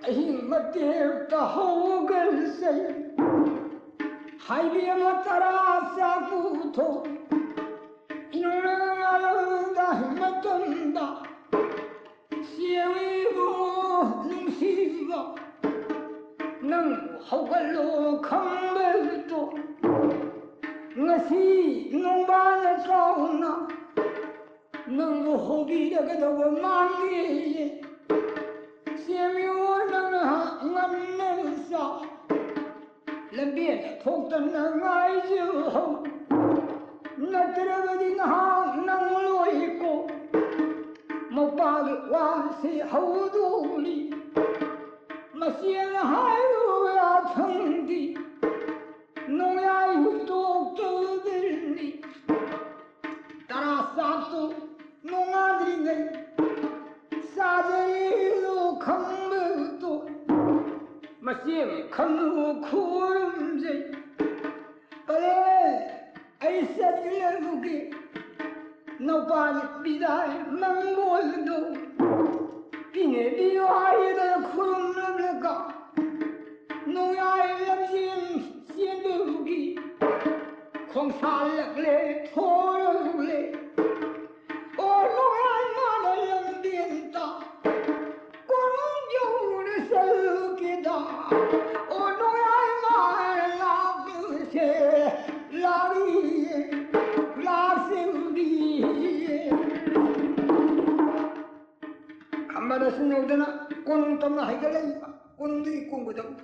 ꯑꯍꯤꯡ ꯃꯇꯦꯛꯇ ꯍꯧꯒꯠꯆꯩ꯫ ꯍꯥꯏꯕꯤ ꯑꯃ ꯇꯔꯥ ꯆꯥꯛ ꯄꯨꯊꯣꯛ꯫ ꯏꯅꯨꯡꯅ ꯉꯥꯜꯂꯝꯗꯥꯏ ꯃꯇꯝꯗ ꯆꯦꯡꯉꯤꯕꯨ ꯅꯨꯡꯁꯤꯕ, ꯅꯪꯕꯨ ꯍꯧꯒꯠꯂꯣ ꯈꯪꯕꯗꯣ꯫ ꯉꯁꯤ ꯅꯣꯡꯕꯥꯅ ꯆꯥꯎꯅ ꯅꯪꯕꯨ ꯍꯧꯕꯤꯔꯒꯗꯧꯕ ꯃꯥꯟꯗꯦ꯫ ꯆꯦꯡꯉꯤꯕꯨ ꯅꯪꯅ ꯉꯟꯅ ꯆꯥꯎ꯫ ꯂꯝꯕꯦꯟ ꯊꯣꯛꯇꯅ ꯉꯥꯏꯖꯍꯧ꯫ ꯅꯠꯇ꯭ꯔꯕꯗꯤ ꯅꯍꯥꯛ ꯅꯪꯂꯣꯏꯀꯣ꯫ ꯃꯧꯄꯥꯒꯤ ꯋꯥꯁꯤ ꯍꯧꯗꯣꯛꯂꯤ꯫ ꯃꯆꯦꯅ ꯍꯥꯏꯔꯨ ꯌꯥꯊꯪꯗꯤ ꯅꯣꯡꯌꯥꯏ ꯍꯨꯟꯗꯣꯛꯇꯕꯅꯤ꯫ ꯇꯔꯥ ꯆꯥꯛꯇꯨ ꯅꯣꯡꯉꯥꯟꯗ꯭ꯔꯤꯉꯩ ꯆꯥꯖꯔꯤꯗꯣ ꯈꯪꯕꯗꯣ ꯃꯆꯦ ꯈꯪꯉꯨ ꯈꯨꯔꯨꯝꯖꯩ꯫ ꯐꯔꯦ, ꯑꯩ ꯆꯠꯂꯨꯔꯒꯦ꯫ ꯅꯧꯄꯥꯒꯤ ꯕꯤꯗꯥꯏ ꯃꯪꯒꯣꯜꯗꯣ ꯄꯤꯅꯦ ꯄꯤꯌꯨ ꯍꯥꯏꯗꯅ ꯈꯨꯔꯨꯝꯂꯝꯂꯒ ꯅꯣꯡꯌꯥꯏ ꯂꯝꯖꯦꯟ ꯆꯦꯟꯕꯒꯤ ꯈꯣꯡꯁꯥꯜꯂꯛꯂꯦ, ꯊꯣꯔꯛꯂꯦ꯫ ꯑꯣ ꯅꯣꯡꯌꯥꯏ ꯃꯥꯅ ꯂꯝꯕꯦꯟꯇ ꯀꯣꯅꯨꯡ ꯌꯧꯅ ꯆꯠꯂꯨꯒꯦꯗ꯫ ꯑꯣ ꯅꯣꯡꯌꯥꯏ ꯃꯥꯅ ꯂꯥꯛꯄꯁꯦ ꯂꯥꯛꯂꯤꯌꯦ, ꯂꯥꯛꯆꯔꯤꯌꯦ꯫ ꯈꯝꯕꯗ ꯁꯨꯝ ꯌꯧꯗꯅ ꯀꯣꯅꯨꯡ ꯇꯝꯅ ꯍꯩꯒꯠꯂꯛꯏꯕ ꯀꯣꯅꯨꯡꯗꯒꯤ ꯀꯨꯝꯒꯗꯧꯕ